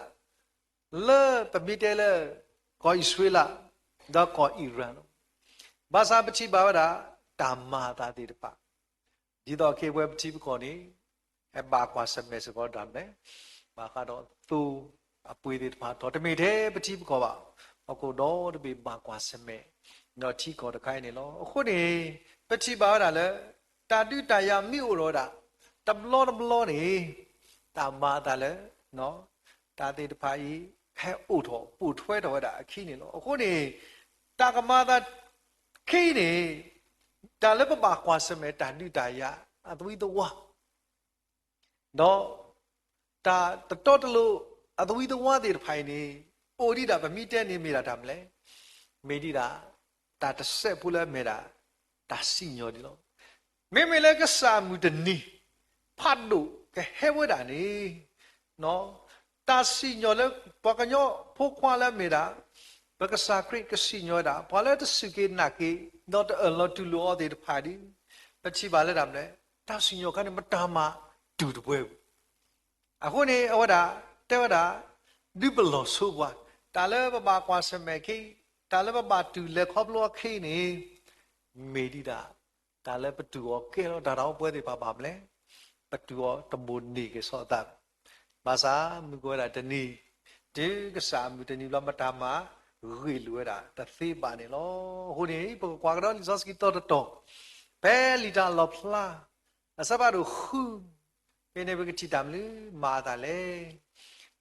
လၢပမ့ၢ်တဲလၢ ကီၢ်အံၣ်စရ့လး ဒီးကီၢ်အံၣ်ရၣ်လီၤ. ဘၣ်ဆၣ်ပထံၣ်ဘၣ်ဝဲဒၣ် တၢ်မၤအသးသ့ၣ်တဖၣ်, ဒ်သိးခဲအံၤပဝဲပထံပကီၢ်န့ၣ် ဟဲဘၣ်ကွၢ်ဆၢၣ်မဲာ်စ့ၢ်ကီးတၢ်မနုၤလဲၣ်, ဘၣ်ဃးဒီးသိအပှ့ၤသ့ၣ်တဖၣ် ဒီးတမ့ၢ်ထဲပထံပကီၢ်ဘၣ်, ဟီၣ်ခိၣ်ဒီတဘ့ၣ်ဘၣ်ကွၢ်ဆၢၣ်မဲာ် ဒီးထံကီၢ်တခါအံၤန့ၣ်လီၤ. အဃိန့ၣ် ပထံၣ်ဘၣ်ဝဲဒၣ်လၢ တၢ်ဒုးတၢ်ယၤမ့ၢ်အိၣ်ထီၣ်ဝဲဒၣ် တဘျီတဘျီန့ၣ် တၢ်မၤအသးလၢ တၢ်သ့ၣ်တဖၣ်အံၤ ဟဲအိၣ်ထီၣ်ပိာ်ထွဲထီၣ်ဝဲဒၣ်အခံန့ၣ်လီၤ. အဃိန့ၣ် တၢ်ကမၤအသးခံန့ၣ် တၢ်လၢပဘၣ်ကွၢ်ဆၢၣ်မဲာ်တၢ်ဒုးတၢ်ယၤအသဝံသဝါ ဒီးတၢ်တတီတလိၤအသဝံသဝါသ့ၣ်တဖၣ်အံၤန့ၣ် အိၣ်ဒံးဒၣ်ပမ့ၢ်တဲန့ၣ်မ့ၢ်ဒၣ်တၢ်မနုၤလဲၣ်, မ့ၢ်ဒံးဒၣ် တၢ်တစဲးဖိလၢအမ့ၢ်ဒၣ် တၢ်စံၣ်ညီၣ်န့ၣ်လီၤ. မ့မ့ၢ်လၢကစၢ်အမုၢ်တနံၤ ဖးဒိၣ်ကဟဲဝဲဒၣ်န့ၣ် တၢ်စံၣ်ညီၣ်လၢပှၤကညီဖိခွါလၢအမ့ၢ်ဒၣ် ပကစၢ်ခရံာ်ကစံၣ်ညီၣ်ဝဲဒၣ် ပှၤလၢတစူၢ်က့ၤနာ်က့ၤ ဒီးတအၢၣ်လီၤတူၢ်လိာ်အီၤသ့ၣ်တဖၣ်ဒီး ပထံၣ်ဘၣ်လၢတၢ်မနုၤလဲၣ်, တၢ်စံၣ်ညီၣ်ခါန့ၣ် မတၤမၤတူၢ်တပှဲၤဘၣ်. အဃိန့ၣ် အဝဲဒၣ်တဲဝဲဒၣ် ဒုးပလီၢ်ဆိပှၤ, တၢ်လၢပဘၣ်ကွၢ်ဆၢၣ်မဲာ်ခ့, တၢ်လၢပဘၣ်တူၢ်လဲၤခီဖျိအီၤခ့န့ၣ်, မ့ၢ်ဒံးဒၣ် တၢ်လၢပတူၢ်အီၤကဲထီၣ်တၢ်ဒီးပဝဲသ့ၣ်တဖၣ်ဘၣ်မနုၤလဲၣ်. ပတူၢ်အီၤတဘိၣ်န့ၢ်က့ၤဆီအသး, ဘၣ်ဆၣ်မုၢ်ကဝဲဒၣ်တနံၤ, တုၤကစၢ်အမုၢ်တနံၤဘျီ မတၤမၤဂ့ၢ်လိာ်ဝဲဒၣ်တသ့ဘၣ်န့ၣ်လီၤ. အဃိန့ၣ် ပကကွၢ်ကဒီးလံာ်စီဆှံတီတီတီၤ, ဖဲလံာ်တၢ်လီၣ်ဖျါ အဆၢဖးဒိၣ်ဃု, ဖဲန့ၣ်ပကထံၣ်တၢ်မနုၤမၤအသးလဲၣ်.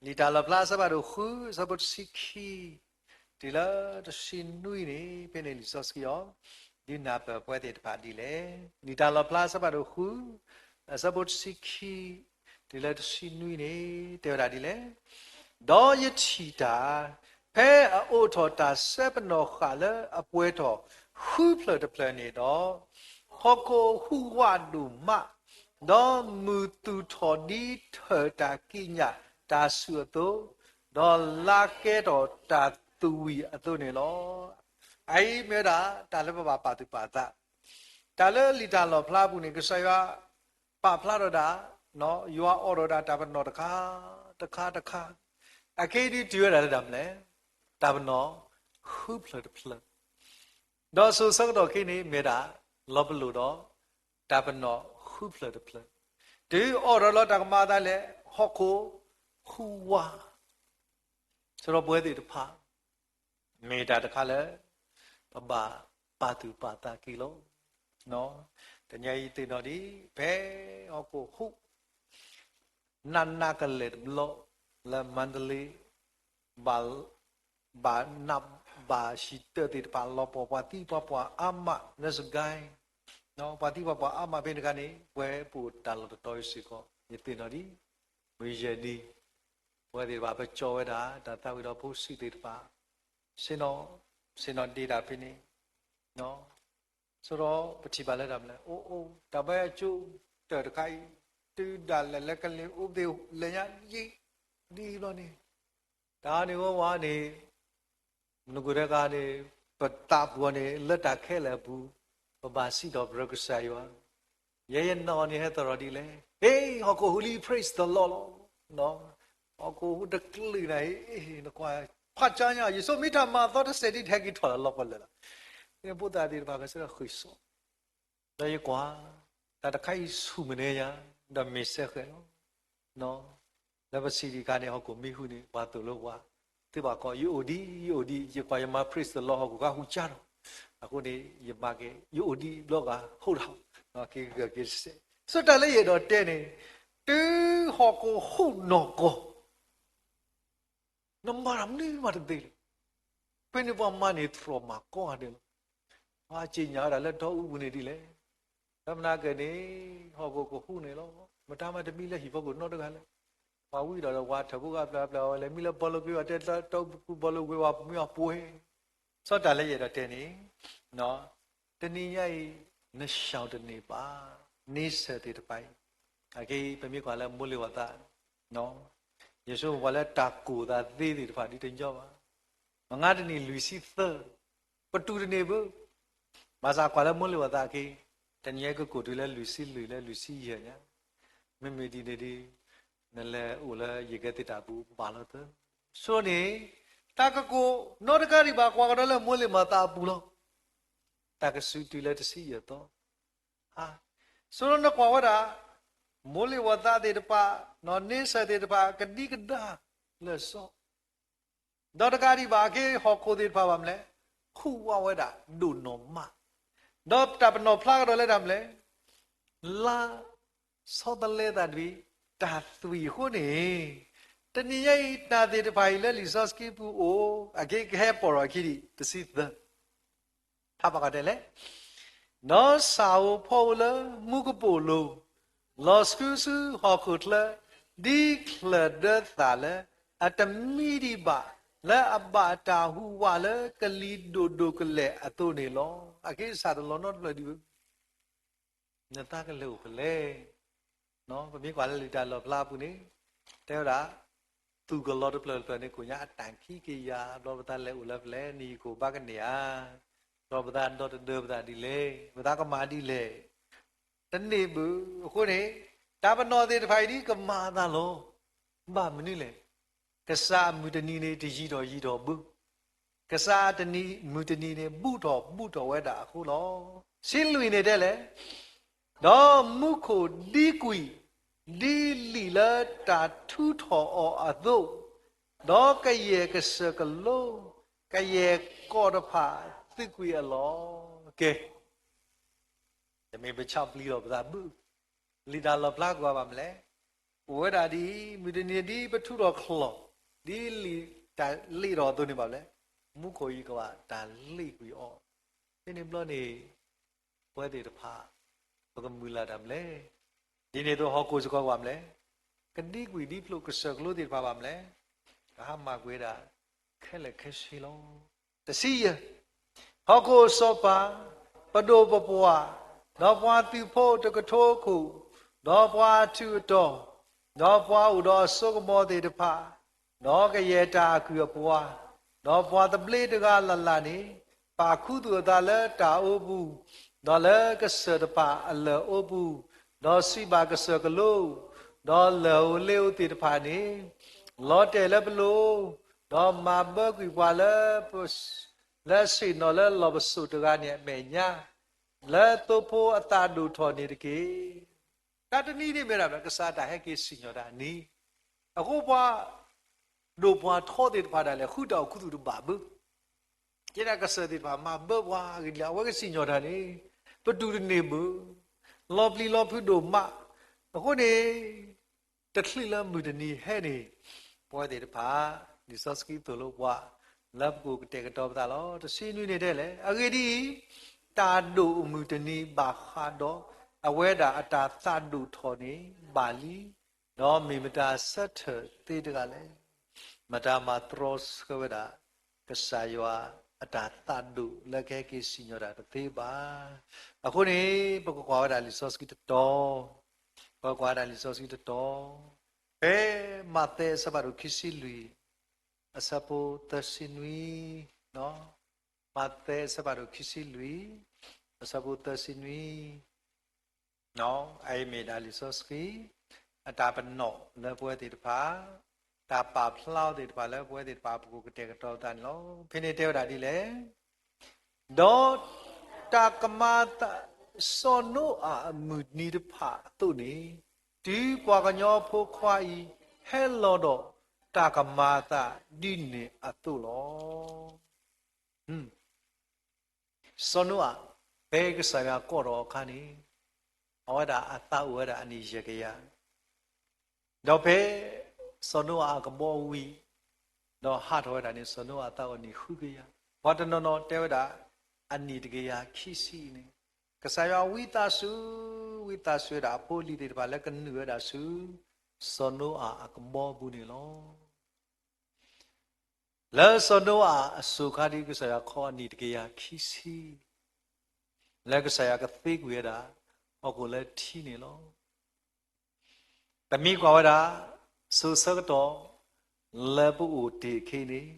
လံာ်တၢ်လီၣ်ဖျါအဆၢဖးဒိၣ်ဃု အဆၢဖိတဆံခံ တုၤလၢတဆံနွံန့ၣ် ဖဲန့ၣ်လံာ်စီဆှံအီၤ ဒုးနၢ်ပၢၢ်ပဝဲသ့ၣ်တဖၣ်ဒ်လဲၣ်. လံာ်တၢ်လီၣ်ဖျါအဆၢဖးဒိၣ်ဃု အဆၢဖိတဆံခံ တုၤလၢတဆံနွံန့ၣ် တဲဝဲဒၣ်ဒ်လဲၣ်. ဒီးယထံၣ်တၢ်, ဖဲအအိးထီၣ်တၢ်စဲပနီၣ်ဃာ်လၢအပှဲၤထီၣ်ဃုဖျၢၣ်တဖျၢၣ်န့ၣ်ဒီး, ဟီၣ်ခိၣ်ဟူးဝးဒိၣ်မး, ဒီးမုၢ်သူၣ်ထီၣ်ဒ်ထၢၣ်တၢ်ကံးညာ်တၢ်ဆူၣ်အသိး, ဒီးလါကဲထီၣ်တၢ်သူၣ်ဝံၣ်အသိးန့ၣ်လီၤ. အအံၤမ့ၢ်ဝဲဒၣ် တၢ်လၢပဘၣ်ပာ်သူၣ်ပာ်သး, တၢ်လၢလံာ်တၢ်လီၣ်ဖျါအပူၤန့ၣ် ကစၢ်ယွၤပာ်ဖျါထီၣ်ဒၣ် ယွၤအိးထီၣ်ဒၣ်တၢ်ပနီၣ်တခါ, တခါတခါ, အခဲအံၤဒုးတုၤဝဲဒၣ်လၢတၢ်မနုၤလဲၣ်, တၢ်ပနီၣ်ဃုဖျၢၣ်တဖျၢၣ်, ဒီးစိၤဆၢကတီၢ်ခဲအံၤန့ၣ် မ့ၢ်ဒၣ်လီၤပလိာ်ဒီး တၢ်ပနီၣ်ဃုဖျၢၣ်တဖျၢၣ်, တုၤအိးထီၣ်လီၤတၢ်ကမၤအသးလဲၣ်, ဟီၣ်ခိၣ်ဟူးဝး, ဆၢဒီးပဝဲသ့ၣ်တဖၣ် မ့ၢ်တၢ်တခါလၢ ပဘၣ်ပာ်သူၣ်ပာ်သးက့ၤလီၤ. တနံၤအံၤသ့ၣ်နီၣ်ဒံး ဖဲဟီၣ်ခိၣ်ဟူး နးနးကလဲာ်တဘျီ လၢမါဒလ့ ဘၣ် ဘၣ်နးဘၣ်ဟံၣ်တၢၢ်သ့ၣ်တဖၣ် လီၤပှီၢ်ပှၤသံပှၤပှၢ်အါမးလၢစကဲ, ပှၤသံပှၤပှၢ်အါမးဖဲန့ၣ်တခါန့ၣ် ပဝဲပအိၣ်တၢ်လီၢ်တတီၤအံၤစ့ၢ်ကီး ယသ့ၣ်နီၣ်ဒံး မုၢ်ယဲၢ်နံၤ ပဝဲသ့ၣ်တဖၣ် ပကၠီဝဲဒၣ် တၢ်သးဝံၣ်ဒီးဖိဆံးသ့ၣ်တဖၣ် ဆ့ၣ်နီၤ ဆ့ၣ်နီၤဒ့တၢ်ဖဲန့ၣ်, ဆၢဒီးပထံၣ်ဘၣ်လၢတၢ်မနုၤလဲၣ်, အိၣ်အိၣ် တၢ်ဘၣ်ကၠိတၢၢ်တခါအံၤ တုၤဒၣ်လဲာ်လၢကလံၤအိၣ်ဘှံးလဲၤညါယံာ်ဒ်အံၤဘျီန့ၣ်, တၢ်န့ၣ်ဝဲဝဲန့ၣ် နကိၣ်တဂၤန့ၣ် ပသးပူၤအီၤန့ၣ် လၢတၢ်ခဲလၢာ်အပူၤ ပဘၣ်စံးထီၣ်ပတြၢၤကစၢ်ယွၤ, ယဲယနီၣ်န့ၣ်ဟဲသရိာ်ဒ်လဲၣ်, ဟ့ ဟီၣ်ခိၣ်ဟူးလံ praise the Lord လီၤ. ဟီၣ်ခိၣ်ဟူးတကလုာ်နၤအံၤ နကွၢ် ဖးကၠါညါ ယဆိမိၣ်မ့ၢ်တၢ်မၤအသီတစဲးဒ်တဟဲက့ၤထီၣ်လၢလီၢ်ပလၢာ်လီၤ. ဖိသၣ်သ့ၣ်တဖၣ်ကစၢ်ဃ့ၢ်စိ ဒီးယကွၢ် တၢ်တခါအံၤဆူၣ်မုာ်န့ၢ်ယၤ ဒီးမ့ၢ်စဲဃဲးလီၤ. လၢပစံးဒံးခါန့ၣ် ဟီၣ်ခိၣ်မံဟူးန့ၣ် ပှၤသိၣ်လိပှၤ သုဘၣ်ကီး ယအိၣ်ဒံး ယအိၣ်ဒံး ယကွၢ်ယမၤ praise the Lord ဟီၣ်ခိၣ်ကဟူးကၠါဒီး အဃိန့ၣ် ယမၤက့ၤ ယအိၣ်ဒံးဘျီဂၤ ဟိဒၣ် က့ၤဂၢၢ်က့ၤစဲး ဆိတၢ်လၢယအဲၣ်ဒိးတဲန့ၣ် တုၤဟီၣ်ခိၣ်ဟူးနီၢ်ကီၢ် နမၤတၢ်မနုၤမးတသ့လၢၤ. ဖဲန့ၣ်ပှၤမၤန့ၢ်တြီၢ်မၤကီဂၤဒဲးလီၤ. ပှၤစံးညါဝဲဒၣ်လၢတီအူပူၤန့ၣ်ဒ်လဲၣ်. လၢမနၤက့န့ၣ် ဟီၣ်ခိၣ်ကဟူးန့ၣ်လီၤ. မတၤမၤတမံလၢဟံၣ်ဖီခိၣ်နီတဂၤလဲၣ်. ပှၤဝံၤဒီးပှၤထၢၣ်ဖိဂၤပျၢၤပျၢၤအဝဲလဲၤမံလၢဘီလိကွ့ဝဲ တဲတီအူပူၤဘီလိကွ့ဝဲပမံအပှဲၤ ဆီတၢ်လၢယအဲၣ်ဒိးတဲန့ၣ် တနံၤညါအံၤ နရှောင်တန့ၢ်ဘၣ် န့ဆၢၣ်သ့ၣ်တဖၣ်အံၤ အက့ ပမ့ၢ်ကွၢ်လၢမိၢ်လ့ၢ်ဝၤသး ယဆိကမိၣ်ပှၤလၢတၢ်ကိၢ်သးသ့သ့ၣ်တဖၣ်ဒ်တညီဘၣ်. မငါတနံၣ်လွံၢ်ဆံသၢ ပတူၢ်တန့ၢ်ဘၣ်. ဘၣ်ဆၣ်ကွၢ်လၢမိၢ်လ့ၢ်ဝၤသးအက့ တနံၤညါကကိၢ်တုၤလၢလွံၢ်ဆံလွံၢ်လၢလွံၢ်ဆံယဲၢ်ညါ မ့မ့ၢ်ဒ်န့ၣ်ဒီး နလဲၤအိၣ်လၢယကဲသ့ၣ်တၢ်ပူၤဘၣ်လီၤသၢ. ဆိန့ၣ် တၢ်ကကိၢ်နီတဂၤဒံးဘၣ်ကွၢ်ကဒီးလၢမိၢ်လ့ၢ်မၤသးအပူၤလီၤ. တၢ်ကစူၤတုၤလၢတဆံယဲၢ်သီ ဆိဒီးနကွၢ်ဝဲဒၣ် မိၢ်လ့ၢ်ဝၤသးသ့ၣ်တဖၣ် န့ဆၢၣ်သ့ၣ်တဖၣ် ကဒံကဒါလၢာ်စီ ဒီးတကးဒံးဘၣ်အက့ ဟီၣ်ခိၣ်သ့ၣ်တဖၣ်ဘၣ်မနုၤလဲၣ် ဟူးဝးဝဲဒၣ်ဒိၣ်နီၢ်မး ဒီးတၢ်ပနီၣ်ဖျါကဒီးလၢတၢ်မနုၤလဲၣ် လါဆီတလဲသးတမံၤ တၢ်သွံၣ်အဃိန့ၣ် တနံၤညါအံၤ တၢ်သ့ၣ်တဖၣ်အံၤလၢလံာ်စီဆှံပူၤအိၣ် အက့ကဟဲပိာ်ထီၣ်အခံဒံး တဆံသၢ ထါပှၤကတဲလဲၣ် ဒီးဆၣ်ဧိၤဖီဧိၤလၢမူကပိာ်လိၤ, လီၤဆှုဆူဟီၣ်ခိၣ်ချၢ, ဒ်ချၢၣ်ဒၢသၣ်လၢအတမံဒံးဘၣ်, လၢအဘၣ်တၢ်ဟူးဝးလၢကလံၤဒိၣ်ဒိၣ်ကလဲာ်အသိးန့ၣ်လီၤ. အက့ဆၣ်တလီၤနီတဖျၢၣ်ဒံးဘၣ် နသးကလဲၤအိၣ်ဖဲလဲၣ်. ပမ့ၢ်ကွၢ်လၢလံာ်တၢ်လီၣ်ဖျါအပူၤန့ၣ် တဲဝဲဒၣ် သူၣ်ကလီၤတဖျၢၣ်တဖျၢၣ်န့ၣ် ကိးညါအတၢ်ခံကယၤ ဘျီပသးလဲၤအိၣ်လၢဖဲလဲၣ် နံၣ်ယံာ်ခိၣ်ဘါကန့ၢ်ဧါ, ဘျီပသးဒီတဒၢပသးဒ်လဲၣ်, ပသးကမၤဒ်လဲၣ်. တန့ၢ်ဘၣ်အဃိန့ၣ် တၢ်ပနီၣ်သ့ၣ်တဖၣ်အံၤဒ်ကမၤအသးလီၤ. ဘၣ်မနုၤလဲၣ်. ကစၢ်အမုၢ်တနံၤန့ၣ် တယံၤထီၣ်ယံၤထီၣ်ဘၣ်, ကစၢ်အမုၢ်တနံၤန့ၣ် ဘူးထီၣ်ဘူးထီၣ်ဝဲဒၣ်အဃိလီၤ. ဆံလွံၢ်န့ၣ်တဲလဲၣ်, ဒီးမူခိၣ်ဒ်ကွံာ်ဒ်လံာ်လၢတၢ်ထူထီၣ်အီၤအသိး, ဒီးကယဲၢ်ကစၢၢ်ကလိ, ကယဲၢ်ကီၢ်တဖၣ်သုးကွံာ်အလီၢ်. ကဲ, တမ့ၢ်ပဆၣ်ပျံၤလီၤပသးဘၣ်, လံာ်တၢ်လီၣ်ဖျါကွၢ်ဘၣ်မလဲၣ်. အိၣ်ဝဲဒၣ်ဒ်အံၤ, မုၢ်တနံၤဒ်ပထူထီၣ်ချီၣ်, ဒ်လံာ်တၢ်လ့ၣ်ထီၣ်အသိးန့ၣ်ဘၣ်မလဲၣ်, မူခိၣ်အံၤကဘၣ်တၢ်လ့ၣ်ကွံာ်အီၤ. ဖဲန့ၣ်ဘျီန့ၣ် ပဝဲသ့ၣ်တဖၣ် ပကမုၢ်လၢ်တၢ်မလဲၣ်. ဒ်န့ၣ်အသိးဟီၣ်ခိၣ်စ့ၢ်ကီးဘၣ်မလဲၣ်, ကဒ်ကွံာ်ဒ်ဖျိးကစၢၢ်ကလိသ့ၣ်တဖၣ်ဘၣ်မလဲၣ်, ကဟါမၢ်ကွံာ်ဝဲဒၣ်ခဲလၢာ်ခဲဆ့လီၤ. တဆံယဲၢ်, ဟီၣ်ခိၣ်စီၤပၤ, ပဒိၣ်ပပှၢ်, ဒီးပှၤသုးဖိတကထိခိၣ်, ဒီးပှၤအထူးအတီၤ, ဒီးပှၤအိၣ်ဒီးအစိကမီၤသ့ၣ်တဖၣ်, ဒီးကယဲၢ်တၢ်အကုၢ်အပှၤ, ဒီးပှၤသဘျ့တဂၤလၢ်လၢ်န့ၣ်, ပာ်ခူသူၣ်အသးလၢတၢ်အိပူၤ, ဒီးလၢကစၢၢ်တဖၣ်အလၢၢ်အိပူၤ, ဒီးစံးဘၣ်ကစၢၢ်ကလိ, ဒီးလၢၢ်ဧိၤလ့ဧိၤသ့ၣ်တဖၣ်န့ၣ်, လီၤတဲာ်လၢပလိၤ, ဒီးမၤဘၢကွံာ်ပှၤလၢ လၢဆ့ၣ်နီၤလၢလီၢ်ပစိာ်တဂၤန့ၣ်အမဲာ်ညါ, လၢသိဖိအသးဒိၣ်ထီၣ်န့ၣ်တက့ၢ်. တၢ်တနံၤန့ၣ်မ့ၢ်ဒၣ် ကစၢ်တၢ်ဟဲက့ၤစံၣ်ညီၣ်တၢ်အနံၤ, အဃိပှၤဒိၣ်ပှၤထီသ့ၣ်တဖၣ်ဒၣ်လဲာ် ဃုတၢ်အိၣ်ခူသူၣ်တဘၣ်ဘၣ်. ကဲဒၣ်ကစၢ်သ့ၣ်တဖၣ်မၤဘၢပှၤအဂ့ၢ်ဒ်လဲၣ်, အဝဲကစံၣ်ညီၣ်တၢ်န့ၣ် ပတူၢ်တန့ၢ်ဘၣ်, လီၤပျံၤလီၤဖုးဒိၣ်မး. အဃိန့ၣ် တချုးလၢမုၢ်တနံၤဟဲန့ၣ်, ပဝဲသ့ၣ်တဖၣ် လံာ်စီဆှံသိၣ်လိပှၤ လၢပကအိၣ်ကတဲာ်ကတီၤပသးလီၤ. တဆံနွံန့ၣ်တဲလဲၣ်, အဂ့ၢ်ဒ်အံၤ, တၢ်ဒိၣ်အမုၢ်တနံၤဘၣ်ဃးဒီး အဝဲဒၣ်အတၢ်သးဒိၣ်ထီၣ်န့ၣ်ဘၣ်လံ, ဒီးမ့ၢ်မတၤဆၢထၢၣ်သ့တဂၤလဲၣ်. မတၤမၤတြီဆၢဝဲဒၣ် ကစၢ်ယွၤအတၢ်သးဒိၣ်လၢကဟဲက့ၤစံၣ်ညီၣ်တၢ်တသ့ဘၣ်. အဃိန့ၣ် ပကကွၢ်ဝဲဒၣ်လံာ်စီဆှံတတီၤ, ပကကွၢ်ဝဲဒၣ်လံာ်စီဆှံတတီၤ, ဖဲမးသဲအဆၢဖးဒိၣ်ခံဆံလွံၢ် အဆၢဖိသၢဆံနွံ, မးသဲအဆၢဖးဒိၣ်ခံဆံလွံၢ် အဆၢဖိသၢဆံနွံ, အအံၤမ့ၢ်ဒၣ်လံာ်စီဆှံ အတၢ်ပနီၣ်လၢပဝဲသ့ၣ်တဖၣ်, တၢ်ပာ်ဖျါအီၤသ့ၣ်တဖၣ်လၢပဝဲသ့ၣ်တဖၣ် ပကအိၣ်ကတဲာ်ကတီၤပသးန့ၣ်လီၤ. ဖဲန့ၣ်တဲဝဲဒၣ်ဒ်လဲၣ်, ဒီးတၢ်ကမၤအသး စီၤနိအၤအမုၢ်နံၤတဖၣ်အသိးန့ၣ်, တုၤပှၤကညီဖိခွါအံၤ ဟဲလီၤဒီးတၢ်ကမၤအသးဒ်န့ၣ်အသိးလီၤ. စီၤနိအၤ ဖဲကစၢ်ယွၤကိးထီၣ်အခါန့ၣ်, အဝဲဒၣ်အသးအိၣ်ဝဲဒၣ်အနံၣ်ယဲၢ်ကယၤ, ဒီးဖဲ စီၤနိအၤအကဘီဝံၤ ဒီးဟးထီၣ်ဝဲဒၣ်န့ၣ် စီၤနိအၤအသးအိၣ်နံၣ်ဃုကယၤ, ပှၤတနီၤနီၤတဲဝဲဒၣ် အနံၣ်တကယၤခံဆံအံၤန့ၣ်, ကစၢ်ယွၤဝံသးစူၤ, ဝံသးစူၤဝဲဒၣ်အဖိအလံၤသ့ၣ်တဖၣ်လၢကနုာ်ဝဲဒၣ်ဆူ စီၤနိအၤအကဘီပူၤန့ၣ်လီၤ. လၢစီၤနိအၤအစိၤခါဒ်ကစၢ်ယွၤခီအနံၣ်တကယၤခံဆံ, လၢကစၢ်ယွၤကသ့ကွံာ်ဝဲဒၣ် ဟီၣ်ခိၣ်လၢထံန့ၣ်လီၤ. ပမ့ၢ်ကွၢ်ဝဲဒၣ် စိၤဆၢကတီၢ် လၢပအိၣ်တ့ၢ်အခံန့ၣ်,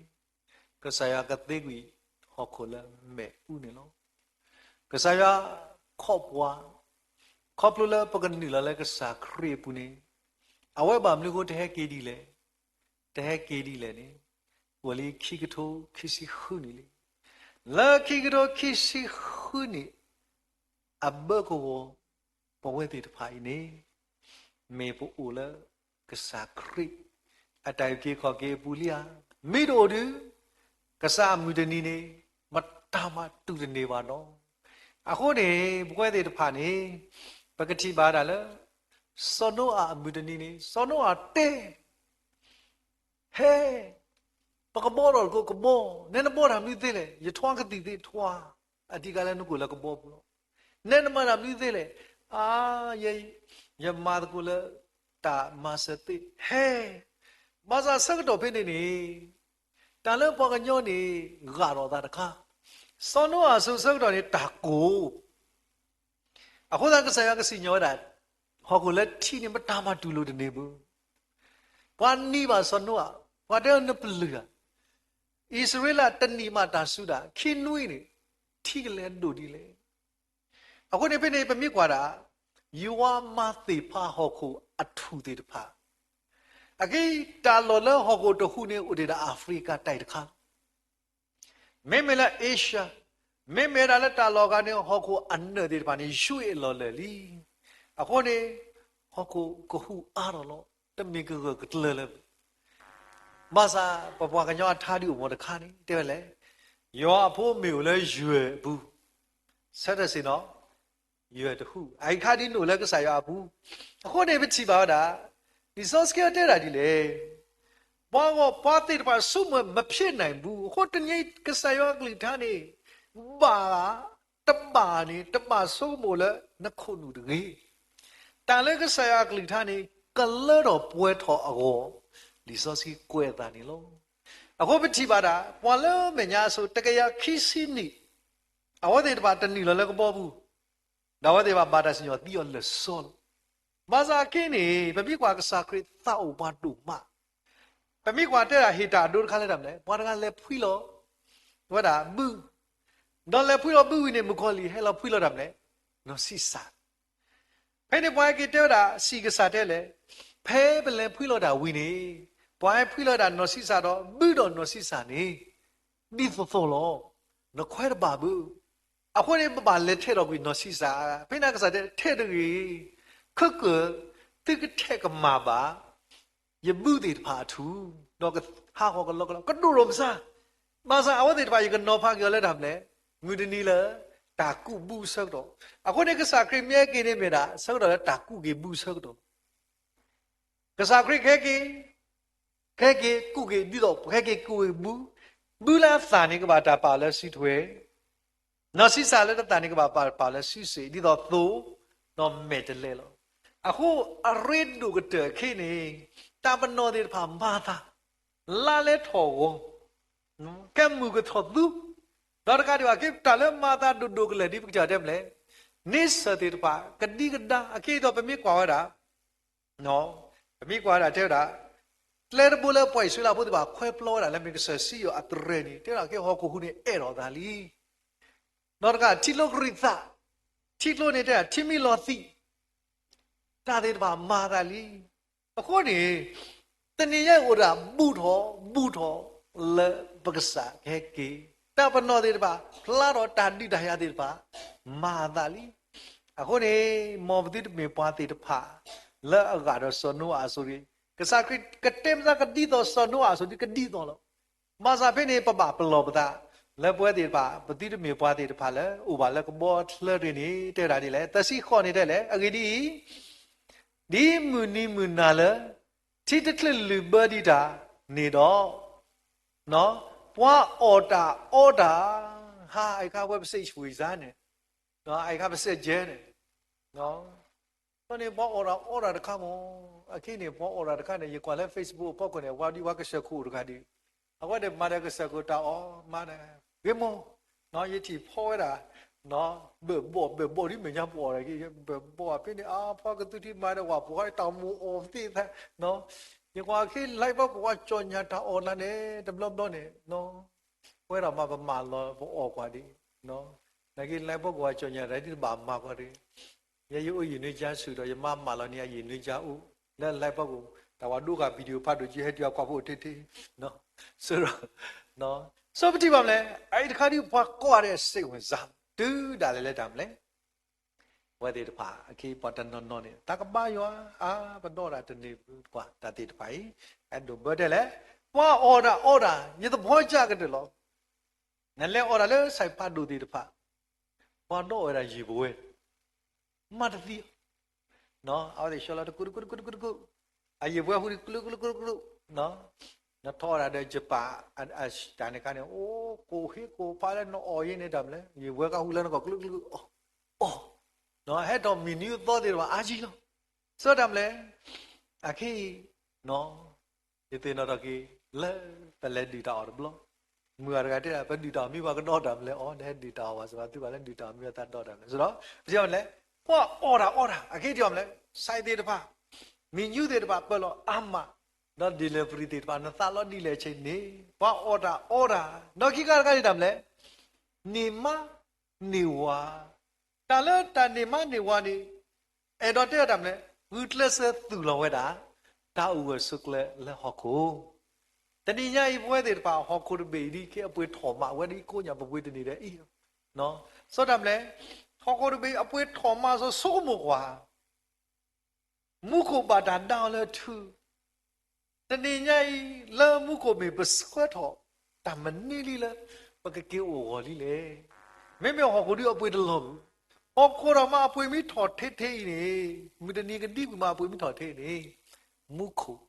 ကစၢ်ယွၤကသ့ကွံာ် ဟီၣ်ခိၣ်လၢမဲာ်အူန့ၣ်လီၤ. ကစၢ်ယွၤခီပှၤ, ခီဖျိလၢပကနုာ်လီၤလၢကစၢ်ခရံာ်အပူၤန့ၣ်, အဝဲဘၣ်မနုၤအဃိတဟဲက့ၤဒ်လဲၣ်, တဟဲက့ၤဒ်လဲၣ်န့ၣ်, အိၣ်လံခံကထိခံဆံဃုနံၣ်လံ. လၢခံကထိခံဆံဃုနံၣ် အဘၢကဝီၤ ပဝဲသ့ၣ်တဖၣ်အံၤန့ၣ်, မ့ၢ်ပအိၣ်လၢကစၢ်ခရံာ် အတၢ်အုၣ်က့ၤခီၣ်က့ၤအပူၤလံဧါ. မ့ၢ်တအိၣ်ဒီး ကစၢ်အမုၢ်တနံၤန့ၣ် မတၤမၤတူၢ်တန့ၢ်ဘၣ်နီၤ. အဃိန့ၣ် ပဝဲသ့ၣ်တဖၣ်န့ၣ် ပကထံၣ်ဘၣ်ဒၣ်လၢ စီၤနိအၤအမုၢ်တနံၤန့ၣ် စီၤနိအၤတဲ ဟဲ, ပကဘီထီၣ်တကိးကဘီ, နဲနဘီတၢ်မနုၤသ့လဲၣ်, ယထွါကသံၣ်သ့ၣ်ထွါ, အတံၤကါလၢနကိၣ်လၢကဘီပူၤလီၤ. နဲနမၤတၢ်မနုၤသ့လဲၣ်, အါ, ယမၤသကိးလၢတၢ်မၤစၢၤသ့, ဟဲ, ဘၣ်ဆၣ်ဆၢကတီၢ်ဖဲန့ၣ်န့ၣ်, တၢ်လၢပှၤကညီန့ၣ် ဂာ်ထီၣ်အသးတခါ, စီၤနိအၤအစိၤဆၢကတီၢ်န့ၣ် တၢ်ကိၢ် အဃိသတးကစၢ်ယွၤကစံၣ်ညီၣ်ဝဲဒၣ် ဟီၣ်ခိၣ်လၢထံန့ၣ် မတၤမၤတူၢ်လိာ်တန့ၢ်ဘၣ်. ပှၤနံၤဘၣ်စီၤနိအၤ, ပှၤတဲအီၤနပျုၢ်ဧါ, အံၣ်စရ့လးတနံၣ်မးတၢ်စူၤဒၣ်, ခံနွံန့ၣ် ထံကလဲၤဒိၣ်ဒ်လဲၣ်. အဃိန့ၣ်ဖဲန့ၣ် ပမ့ၢ်ကွၢ်ဒၣ် ယွၤမၤသ့ၣ်ဖးဟီၣ်ခိၣ်အထူၣ်သ့ၣ်တဖၣ်, အခဲအံၤတၢ်လီၢ်လၢဟီၣ်ခိၣ်တဟူးန့ၣ် အိၣ်ဒံးဒီး Africa တၢ်အံၤတခါလီၤ. မ့မ့ၢ်လၢ Asia, မ့မ့ၢ်ဝဲဒၣ်လၢတၢ်လီၢ်အဂၤန့ၣ် ဟီၣ်ခိၣ်အနၢၣ်သ့ၣ်တဖၣ်န့ၣ် ယိအ့ၣ်လီၤလၢာ်လံ. အဃိန့ၣ် ဟီၣ်ခိၣ်ကဟူးအါထီၣ်လီၤ. တမ့ၢ်ကဂၢၢ်ကကျၢၤလၢၤ. ဘၣ်ဆၣ်ပပှၤကညီအထါဒုးအိၣ်မးတခါန့ၣ် တဲဝဲလဲၣ်, ယွၤအဖိမ့ၢ်အိၣ်လၢယွၤအပူၤ, ဆၢထၢၣ်စ့ၢ်နီၤ ယွၤတဟူး, အအံၤတခါဒ်န့ၣ်အိၣ်လၢကစၢ်ယွၤအပူၤ. အဃိန့ၣ် ပထံၣ်ဘၣ်ဝဲဒၣ် လံာ်စီဆှံတဲဒၣ်ဒ်လဲၣ်, ပှၤဂီၢ်ပှၤသ့ၣ်တဖၣ်ဆိကမိၣ် မဖြစ်နိုင်ဘူး. အဃိတနံၤအံၤ ကစၢ်ယွၤအကလုၢ်ကထါန့ၣ် ဘၣ်ဧါ, တဘၣ်န့ၣ် တဘၣ်ဆိကမိၣ်လၢနခိၣ်နူာ်တဂ့ၤ. တၢ်လၢကစၢ်ယွၤအကလုၢ်ကထါန့ၣ် ကလၢထီၣ်ပှဲၤထီၣ်အဂီၢ် လံာ်စီဆှံကွဲးအသးန့ၣ်လီၤ. အဃိပထံၣ်ဘၣ်ဒၣ် ပှၤလၢမဲာ်ညါအစိၤ တကယၤခံဆံနံၣ် အဝဲသ့ၣ်တဖၣ်တနုာ်လီၤလၢကဘီပူၤ, ဒီးအဝဲသ့ၣ်တဖၣ်ဘၣ်တၢ်စံၣ်ညီၣ်သံအီၤလၢာ်စီလီၤ. ဘၣ်ဆၣ်အခဲအံၤန့ၣ် ပမ့ၢ်ကွၢ်ကစၢ်ခရံာ်သးအိၣ်ပှၤဒိၣ်မး, ပမ့ၢ်ကွၢ်တဲဒၣ်ဟ့ၣ်တၢ်အဒိတခါလၢတၢ်မနုၤလဲၣ်, ပှၤတဂၤလဲၤဖှံလီၤဝဲဒၣ်ဘု, ဒီးလဲၤဖှံလီၤဘုဝံၤန့ၣ် မုၣ်ကီၤလံၢ်ဟဲလီၤဖှံလီၤတၢ်မနုၤလဲၣ်, နီၢ်ဆံးစၢ် ဖဲန့ၣ်ပှၤဟဲက့ၤတဲဝဲဒၣ် စံးကစၢ်တဲလဲၣ်, ဖဲပလဲၤဖှံလီၤတၢ်ဝံၤန့ၣ် ပှၤဟဲဖှံလီၤဒၣ်နီၢ်ဆံးစၢ်ဒီး ဘုဒီးနီၢ်ဆံးစၢ်န့ၣ် ဒ်သိးသိးလီၤ. နခွဲးတဘၣ်ဘၣ်. အဃိန့ၣ် ပဘၣ်လဲၤထဲးထီၣ်ကွံာ်နီၢ်ဆံးစၢ်. ဖဲန့ၣ်ကစၢ်တဲထဲးတဂ့ၤ, ခဲကၢၢ် သုကထဲးကမၣ်ဘၣ် ယဘုသ့ၣ်တဖၣ်အထူၣ်, ဒီးကဟးဂီၤကလီကလီ ကဒိၣ်ထီၣ်မးစၢ်. ဘၣ်ဆၣ်အဝဲသ့ၣ်တဖၣ် ယကနီၤဖးက့ၤအီၤလၢတၢ်မနုၤလဲၣ်, မုၢ်တနံၤလၢ တၢ်ကူးဘုအဆၢကတီၢ်. အဃိန့ၣ် ကစၢ်ခရံာ်မ့ၢ်ဟဲက့ၤန့ၣ်မ့ၢ်ဒၣ် ဆၢကတီၢ်လၢတၢ်ကူးက့ၤဘုအဆၢကတီၢ်. ကစၢ်ခရံာ်ကဟဲက့ၤ, ကဟဲက့ၤကူးက့ၤ ဒ်သိးကဟဲက့ၤကူးက့ၤဘု, ဘုလၢအသၣ်န့ၣ် ကဘၣ်တၢ်ပာ်လၢစုထွဲ, နီၢ်ဆံးစၢ်လၢတသၣ်န့ၣ် ကဘၣ်ပာ်ပာ်လၢစုစ့ၣ် ဒ်သိးသိး ဒီးမဲာ်တဲးလဲးလီၤ. အဃိအရ့ဒိၣ်ကတၢၢ်အခံန့ၣ် တၢ်ပနီၣ်သ့ၣ်တဖၣ်မၤအသး, လါလဲထီၣ်ဂီၤ, ကဲမုၢ်ကထီၣ်သူ, ဒီးတကးဒံးဘၣ် က့ၤတၢ်လၢမၤအသးဒိၣ်ဒိၣ်ကလဲာ်ဒ်ပကစၢ်တဲမနုၤလဲၣ်, န့ဆၢၣ်သ့ၣ်တဖၣ် ကဒံကဒါအခံဒီး ပမ့ၢ်ကွၢ်ဝဲဒၣ် ပမ့ၢ်ကွၢ်ဝဲဒၣ်တဲဝဲဒၣ် ကျဲတဘိလၢပှၤအံၣ်စရ့လးဖိသ့ၣ်တဖၣ် ခွဲပျီဝဲဒၣ်လၢမ့ၢ်ကစၢၢ်စံယိၣ်အသရဲန့ၣ် တဲဒၣ်က့ၤ ဟီၣ်ခိၣ်ဟူးန့ၣ် အဲၣ်ထီၣ်အသးလံ. ဒီးတကး ထံကျိကရံးသး, ထံကျိန့ၣ်တဲဒၣ် ထံမံလီၤသံး, တၢ်သ့ၣ်တဖၣ်မၤအသးလံ. အဃိန့ၣ် တနံၤညါအံၤအိၣ်ဒၣ် ဘူးထီၣ်ဘူးထီၣ်လၢပကစၢ်ကဟဲက့ၤ, တၢ်ပနီၣ်သ့ၣ်တဖၣ် ဖျါထီၣ်တၢ်ဒုးတၢ်ယၤသ့ၣ်တဖၣ် မၤအသးလံ. အဃိန့ၣ် မ်ပသုတမ့ၢ်ပှၤသ့ၣ်တဖၣ် လၢအဂၤဒီးစီၤနိအၤအစိၤတဂ့ၤ. ကစၢ်ခရံာ်ကတဲမသးကဒ်သိးစီၤနိအၤအစိၤဒ်ကဒ်သိးလီၤ. ဘၣ်ဆၣ်ဖဲန့ၣ် ပဘၣ်ပလီၢ်ပသး လၢပဝဲသ့ၣ်တဖၣ် ပသုတမ့ၢ်ပှၤသ့ၣ်တဖၣ်လၢ အိၣ်ဘၣ်လၢကဘီအချၢတဂ့ၤန့ၣ် တဲဝဲဒၣ်ဒ်လဲၣ်, သၢဆံဃိးန့ၣ်တဲလဲၣ်, အဂ့ၢ်ဒ်အံၤ, ဒ်မုၢ်နံၤမုၢ်နၤလၢ ထံတချုးလုာ်ဘၢဒံးတၢ်န့ၣ်ဒီး, ပှၤအီၣ်တၢ်အီတၢ်, ဟါအံၤခါဝဲပစံးဝံၤစါန့ၣ်, အံၤခါပစံးကဲန့ၣ်, အဃိန့ၣ် ပှၤအီၣ်တၢ်အီတၢ်တခါမး, အခဲအံၤန့ၣ် ပှၤအီၣ်တၢ်တခါန့ၣ် ယကွၢ်လၢ Facebook အဖီခိၣ်န့ၣ် ဝဲဒ်ပှၤကစၢၢ်ခိၣ်တဂၤဒ်, အဝဲန့ၣ်မၤဒီးကစၢၢ်ခိၣ်တၢ်အီၣ်, မၤဒီး, ဂ့ၤမး, ယထံၣ်ဖီဝဲဒၣ် ဘၢၣ်ဘီၣ်ဘၢၣ်ဘီၣ်ဒ်မဲာ်ညါပအီၣ်တဂ့ၤ, ဘၢၣ်ဘီၣ်ဖဲန့ၣ် အါ ပှၤကသူထံမၤဒီးဝဲ ပှၤတၢ်မူအီၣ်သ့ၣ်သး, ယကွၢ်ခဲလၢပှၤကိးဝဲ ကၠီၣ်ညါတၢ်အီၣ်တၢ်န့ၣ် တဘျီဘျီန့ၣ် ပဝဲဒၣ်မၤပမၤလီၤပအီၣ်ကွၢ်ဒ်, နာ်က့လၢပှၤကိးဝဲ ကၠီၣ်ညါတၢ်ဒ်တဘၣ်မၤကွၢ်ဒ်, ယဲယအိၣ်ယံာ်နွံကၠါဆူၣ်ဒီး ယမါမၤလီၤန့ၢ်အယံာ်နွံကၠါအိၣ်, လၢလၢပှၤကိး တၢ်ဝဲဒိၣ်ဂၤ video ဖးဒိၣ်ကၠံဟဲတုၤအကွၢ်ဖိအိၣ်ထဲထဲ, ဆိဒီး, ဆိပထံၣ်ဘၣ်မနုၤလဲၣ်, အအံၤတခါဒ်ပှၤကိးဂၤဒဲး စိတ်ဝင်စား တုၤဒၣ်လဲာ်လၢတၢ်မနုၤလဲၣ် အဝဲသ့ၣ်တဖၣ် အခဲအံၤပှၤတနီၤနီၤန့ၣ် တၢ်ကဘါယွၤ, အါ ပဒီးတၢ်တန့ၢ်ပှၤ တၢ်သ့ၣ်တဖၣ်အံၤ, အဲၣ်ဒိးဘၢတဲလဲၣ်, ပှၤအီၣ်တၢ်အီတၢ် ယသဖီကၢ်ကတၢၢ်လီၤ. နလဲၤအီၣ်တၢ်လၢ ဆိုင်ဖးဒိၣ်သ့ၣ်တဖၣ်, ပှၤဒီးဝဲဒၣ်ယံာ်ပဝဲ, မၤတသံ အဝဲသ့ၣ်ဆှၢလီၤတကူာ်တကူာ်တကူာ်တကူာ်တကူာ်, အယံာ်ပဝဲဟူဒ်ကျူကျူကျူကျူ, နထီၣ်ဝဲဒၣ်ဒီးယပၣ်, တၢ်န့ၣ်ခါန့ၣ် အိၣ်ကိၢ်ဟ့ၣ်ကိၢ်ဖးလၢနအီၣ်ယဲန့ၣ်တၢ်မနုၤလဲၣ်, ယံာ်ပဝဲကဟူလၢနကိာ်ကျူကျူအီၣ်, အီၣ်, ဟဲထီၣ်မံၤနံၤသီသ့ၣ်တဖၣ်အါကံလီၤ. ဆိတၢ်မနုၤလဲၣ်, အခဲအံၤ ယသ့ၣ်နီၣ်ထီၣ်က့ၤ လၢပလဲၤဒုၣ်တၢ်အီၣ်တဘျီ, မုၢ်ဂၤတဂၤတဲဒၣ် ပဒုၣ်တၢ်အီၣ်မ့ၢ်ပှၤကဒီးတၢ်မနုၤလဲၣ်အီၤ, နဟဲဒုၣ်တၢ်အီၣ်ဘၣ်စ့ၢ်ဘၣ်သုဘၣ်လၢဒုၣ်တၢ်အီၣ်မ့ၢ်အသးဒီးတၢ်မနုၤလဲၣ်, ဆိဒီး ပထံၣ်ဘၣ်မနုၤလဲၣ်, ပှၤအီၣ်တၢ်အီတၢ် အခဲအံၤထံၣ်ဘၣ်မနုၤလဲၣ်, ဆိုင်သ့ၣ်တဖၣ်, မံၤနံၤသ့ၣ်တဖၣ်ပၢၢ်လီၤအါမး, ဒီး delivery သ့ၣ်တဖၣ် နသးလီၤဒ်လဲၣ်ဆ့န့ၣ် ပှၤအီၣ်တၢ်အီတၢ်, ဒီးခံခါတခါန့ၣ်တၢ်မနုၤလဲၣ်, န့ၢ်မါန့ၢ်ဝၤ, တၢ်လၢတၢ်န့ၢ်မါန့ၢ်ဝၤန့ၣ် အဲၣ်ဒိးတဲဝဲတၢ်မနုၤလဲၣ်, ဂုာ်ကျဲးစၢးသူၣ်လီၤဝဲဒၣ်, တၢ်အိၣ်ဂၢၢ်ဆိးကျၢၤလၢဟီၣ်ခိၣ်. တနံၤညါအံၤ ပဝဲသ့ၣ်တဖၣ် ဟီၣ်ခိၣ်တဘ့ၣ်အံၤဒ်ခဲအပှ့ၤထီၣ်မးဝဲဒ်ကိးညါပပှ့ၤတန့ၢ်ဒီးအံၤ, စီၤတၢ်မလဲၣ်, ဟီၣ်ခိၣ်တဘ့ၣ်အပှ့ၤထီၣ်မးစီၤဆိကမိၣ်ကွၢ် မူခိၣ်ဘၣ်တၢ်ဒါအီၤလၢထူ, တနံၤညါအံၤ လၢမူခိၣ်မ့ၢ်ပဆှၢထီၣ် တၢ်မနုၤလံလၢ ပကက့ၤအိၣ်ဂီၢ်လံလဲၣ်. မ့မ့ၢ်ဟီၣ်ခိၣ်ဒုးအပှ့ၤတလီၤဘၣ်, ဟီၣ်ခိၣ်ထီၣ်မးအပှ့ၤမ့ၢ်ထီၣ်ထဲထဲအံၤန့ၣ်, မုၢ်တနံၤကဒံကွံာ်မးအပှ့ၤမ့ၢ်ထီၣ်ထဲအံၤန့ၣ်, မူခိၣ်,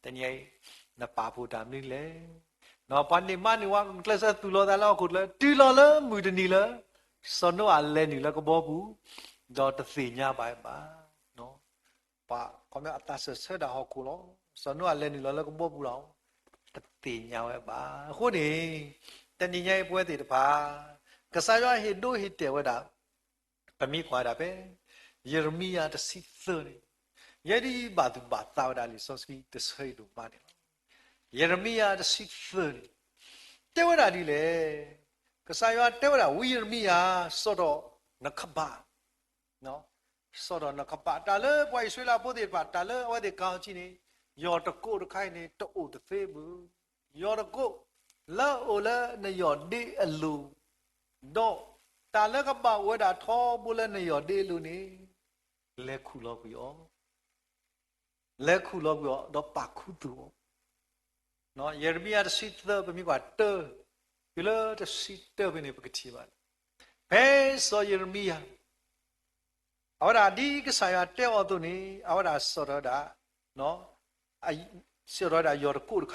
တနံၤညါအံၤ နပာ်ဖှိၣ်တၢ်မနုၤလဲၣ်. ပှၤန့ၢ်မါန့ၢ်ဝၤကျဲးစၢးသူၣ်လီၤသးလၢဟီၣ်ခိၣ်ချၢ တုၤလီၤလၢမုၢ်တနံၤလၢ စီၤနိအၤလဲၤနုာ်လၢကဘီပူၤ, ဒီးတသ့ၣ်ညါဘၣ်ဝဲဘၣ်. ပှၤခီပညီအသးစၢၢ်ဆၢဒၣ်ဟီၣ်ခိၣ်လီၤ. စီၤနိအၤလဲၤနုာ်လီၤလၢကဘီပူၤလီၤ, တသ့ၣ်ညါဝဲဘၣ်. အဃိန့ၣ် တနံၤညါအံၤပဝဲသ့ၣ်တဖၣ် ကစၢ်ယွၤဟ့ၣ်ဒိဟ့ၣ်တဲာ်ဝဲဒၣ်, ပမ့ၢ်ကွၢ်ဒၣ်ဖဲ ယံးရမံယၤတဆံသၢန့ၣ်, ယဲဒ်အံၤဘၣ်သူၣ်ဘၣ်သးဝဲဒၣ်လံာ်စီဆှံတဆၢအံၤဒိၣ်မးန့ၣ်လီၤ. ယံးရမံယၤတဆံသၢန့ၣ် တဲဝဲဒၣ်ဒ်လဲၣ်. ကစၢ်ယွၤတဲဝဲဒၣ် ဝံယံးရမံယၤ စိာ်ထီၣ်နကပၤ စိာ်ထီၣ်နကပၤ တၢ်လၢပှၤအံၣ်စရ့လးဖိသ့ၣ်တဖၣ် တၢ်လၢအဝဲသ့ၣ်ကၤအီၤထံန့ၣ်, ယီၢ်တကိးတခါအံၤန့ၣ် တအိၣ်တသ့ဘၣ်. ယီၢ်တကိး လၢအအိၣ်လၢနယီၢ်ဒ့အလိၤ, ဒီးတၢ်လၢကဘၣ်အိၣ်ဝဲဒၣ်ထီဘိလၢနယီၢ်ဒ့အလိၤန့ၣ်, လဲၤခူၣ်လီၤကွံာ်အီၤ လဲၤခူၣ်လီၤကွံာ်အီၤ ဒီးပာ်ခူသူၣ်အီၤ. ယံးရမံယၤတဆံသၢ ပမ့ၢ်ကွၢ်တၢ တုၤလၢတဆံတၢဖဲန့ၣ် ပကထံၣ်ဘၣ်, ဖဲစီၤယံးရမံယၤ အဝဲဒၣ်ဒ်ကစၢ်ယွၤတဲအီၤအသိးန့ၣ် အဝဲဒၣ်စိာ်ထီၣ်ဝဲဒၣ်, စိာ်ထီၣ်ဝဲဒၣ်ယီၢ်တကိးတခါအံၤ,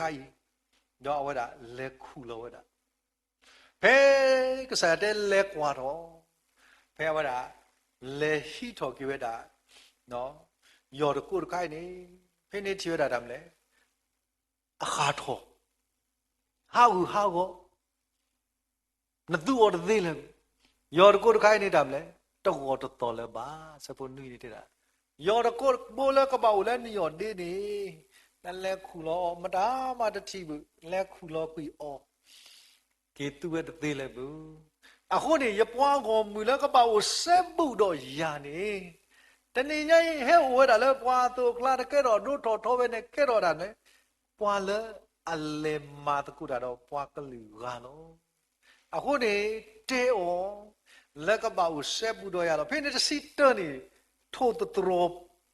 ဒီးအဝဲဒၣ်လဲၤခူၣ်လီၤဝဲဒၣ် ဖဲကစၢ်ယွၤတဲလဲၤကွၢ်ထီၣ်, ဖဲအဝဲဒၣ် လဲၤဟံးထီၣ်က့ၤဝဲဒၣ် ယီၢ်တကိးတခါအံၤန့ၣ်, ဖဲန့ၣ်ထံၣ်ဝဲဒၣ်တၢ်မနုၤလဲၣ်, အဃၣ်ထီၣ်, ဟးဂူာ်ဟးဂီၤ, နသူအီၤတသ့လၢၤဘၣ်. ယီၢ်တကိးတခါအံၤန့ၣ်တၢ်မနုၤလဲၣ်, တဂီၢ်တသီၣ်လၢၤဘၣ်. ဆၢဖိနွံန့ၣ်တဲဒၣ်, ယီၢ်တကိးဘိလၢကဘၣ်အိၣ်လၢနယီၢ်ဒ့န့ၣ်, နလဲၤခူၣ်လီၤအီၤ မတၤမးတထံၣ်ဘၣ်, လဲၤခူၣ်လီၤကွံာ်အီၤ က့ၤသူဝဲတသ့လၢၤဘၣ်. အဃိန့ၣ် ယပှၤဂီၢ်မုၢ်လၢကဘၣ်အိၣ်စဲဘူးဒီးယၤန့ၣ်, တနံၤညါအံၤ ဟဲအိၣ်ဝဲဒၣ်လၢပှၤအသိးအကျါတကဲထီၣ်ဒိၣ်ထီၣ်ထီဝဲန့ၣ် ကဲထီၣ်ဒၣ်န့ၣ်, ပှၤလၢအလဲၤမၤသကိးတၢ်ဒီးပှၤကလုာ်ဂၤလီၤ. အဃိန့ၣ် တဲအီၤ လၢကဘၣ်အိၣ်စဲဘူးဒီးယၤလီၤ. ဖဲန့ၣ်တဆံတၢန့ၣ် ထိၣ်သတြီၤ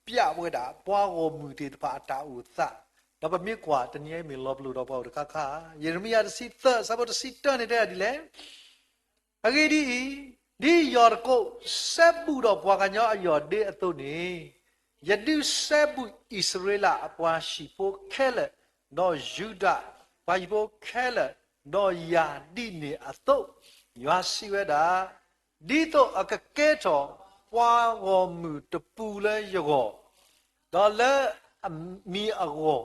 ပျးဝဲဒၣ် ပှၤဂီၢ်မုၢ်သ့ၣ်တဖၣ်အတၢ်အိၣ်သး, ဒီးပမ့ၢ်ကွၢ်တနံၤအံၤမ့ၢ်လီၤပလိာ်ဒီးပှၤအိၣ်တခါခါ, ယံးရမံယၤတဆံသၢ အဆၢဖိတဆံတၢန့ၣ်တဲဒၣ်ဒ်လဲၣ်. အဂ့ၢ်ဒ်အံၤ, ဒ်ယီၢ်တကိးစဲဘူးဒီးပှၤကညီအယီၢ်ဒ့အသိးန့ၣ်, ယဒုးစဲဘူးအံၣ်စရ့လးအပှၤဟံၣ်ဖိခဲလၢာ်, ဒီးယူဒၤပှၤဟံၣ်ဖိခဲလၢာ်, ဒီးယၤဒ်န့ၣ်အသိး, ယွၤစံးဝဲဒၣ်, ဒ်သိးအကကဲထီၣ်ပှၤဂီၢ်မုၢ်တပူၤလၢယဂီၢ်, ဒီးလၢအမံၤအဂီၢ်,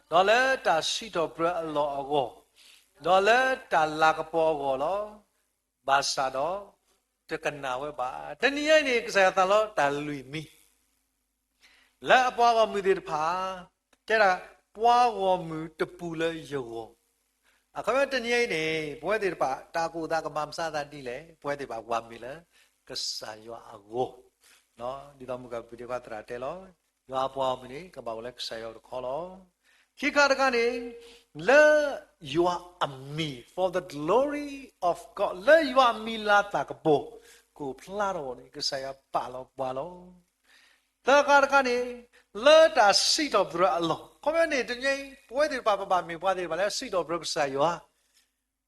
ဒီးလၢတၢ်စံးထီၣ်ပတြၢၤအလီၢ်အဂီၢ်, ဒီးလၢတၢ်လၤကပီၤအဂီၢ်လီၤ. ဘၣ်ဆၣ်ဒီး တကနၣ်ဝဲဘၣ်. တနံၤအံၤန့ၣ် ကစၢ်ယွၤသးလီတၢ်လွံၢ်မံၤ လၢအပှၤဂီၢ်မုၢ်သ့ၣ်တဖၣ် တဲဒၣ် ပှၤဂီၢ်မုၢ်တပူၤလၢယဂီၢ်. အခီပညီတနံၤအံၤန့ၣ် ပဝဲသ့ၣ်တဖၣ် တၢ်ကအိၣ်သးကမၤမဆါသးဒ်လဲၣ်, ပဝဲသ့ၣ်တဖၣ်ကွၢ်မ့ၢ်လၢ ကစၢ်ယွၤအဂီၢ်, ဒ်သိးမုၢ်ကပူၤဒံးခွါသရၣ်တဲလီၤ, ယွၤအပှၤဂီၢ်မုၢ်န့ၣ် ကဘၣ်အိၣ်လၢကစၢ်ယွၤတခီလီၤ. ခံခါတခါန့ၣ် လၢယွၤအမံၤ for the glory of God လၢယွၤအမံၤလၤသၣ်ကပီၤ ကအိၣ်ဖျါထီၣ်န့ၣ် ကစၢ်ယွၤပာ်လီၤပှၤလီၤ. သၢခါတခါန့ၣ် လၢတၢ်စံးထီၣ်ပတြၢၤအလီၢ်. ခီပညီန့ၣ် တနံၤအံၤ ပဝဲသ့ၣ်တဖၣ် ပဘၣ်မ့ၢ်ပှၤသ့ၣ်တဖၣ်လၢစံးထီၣ်ပတြၢၤကစၢ်ယွၤ,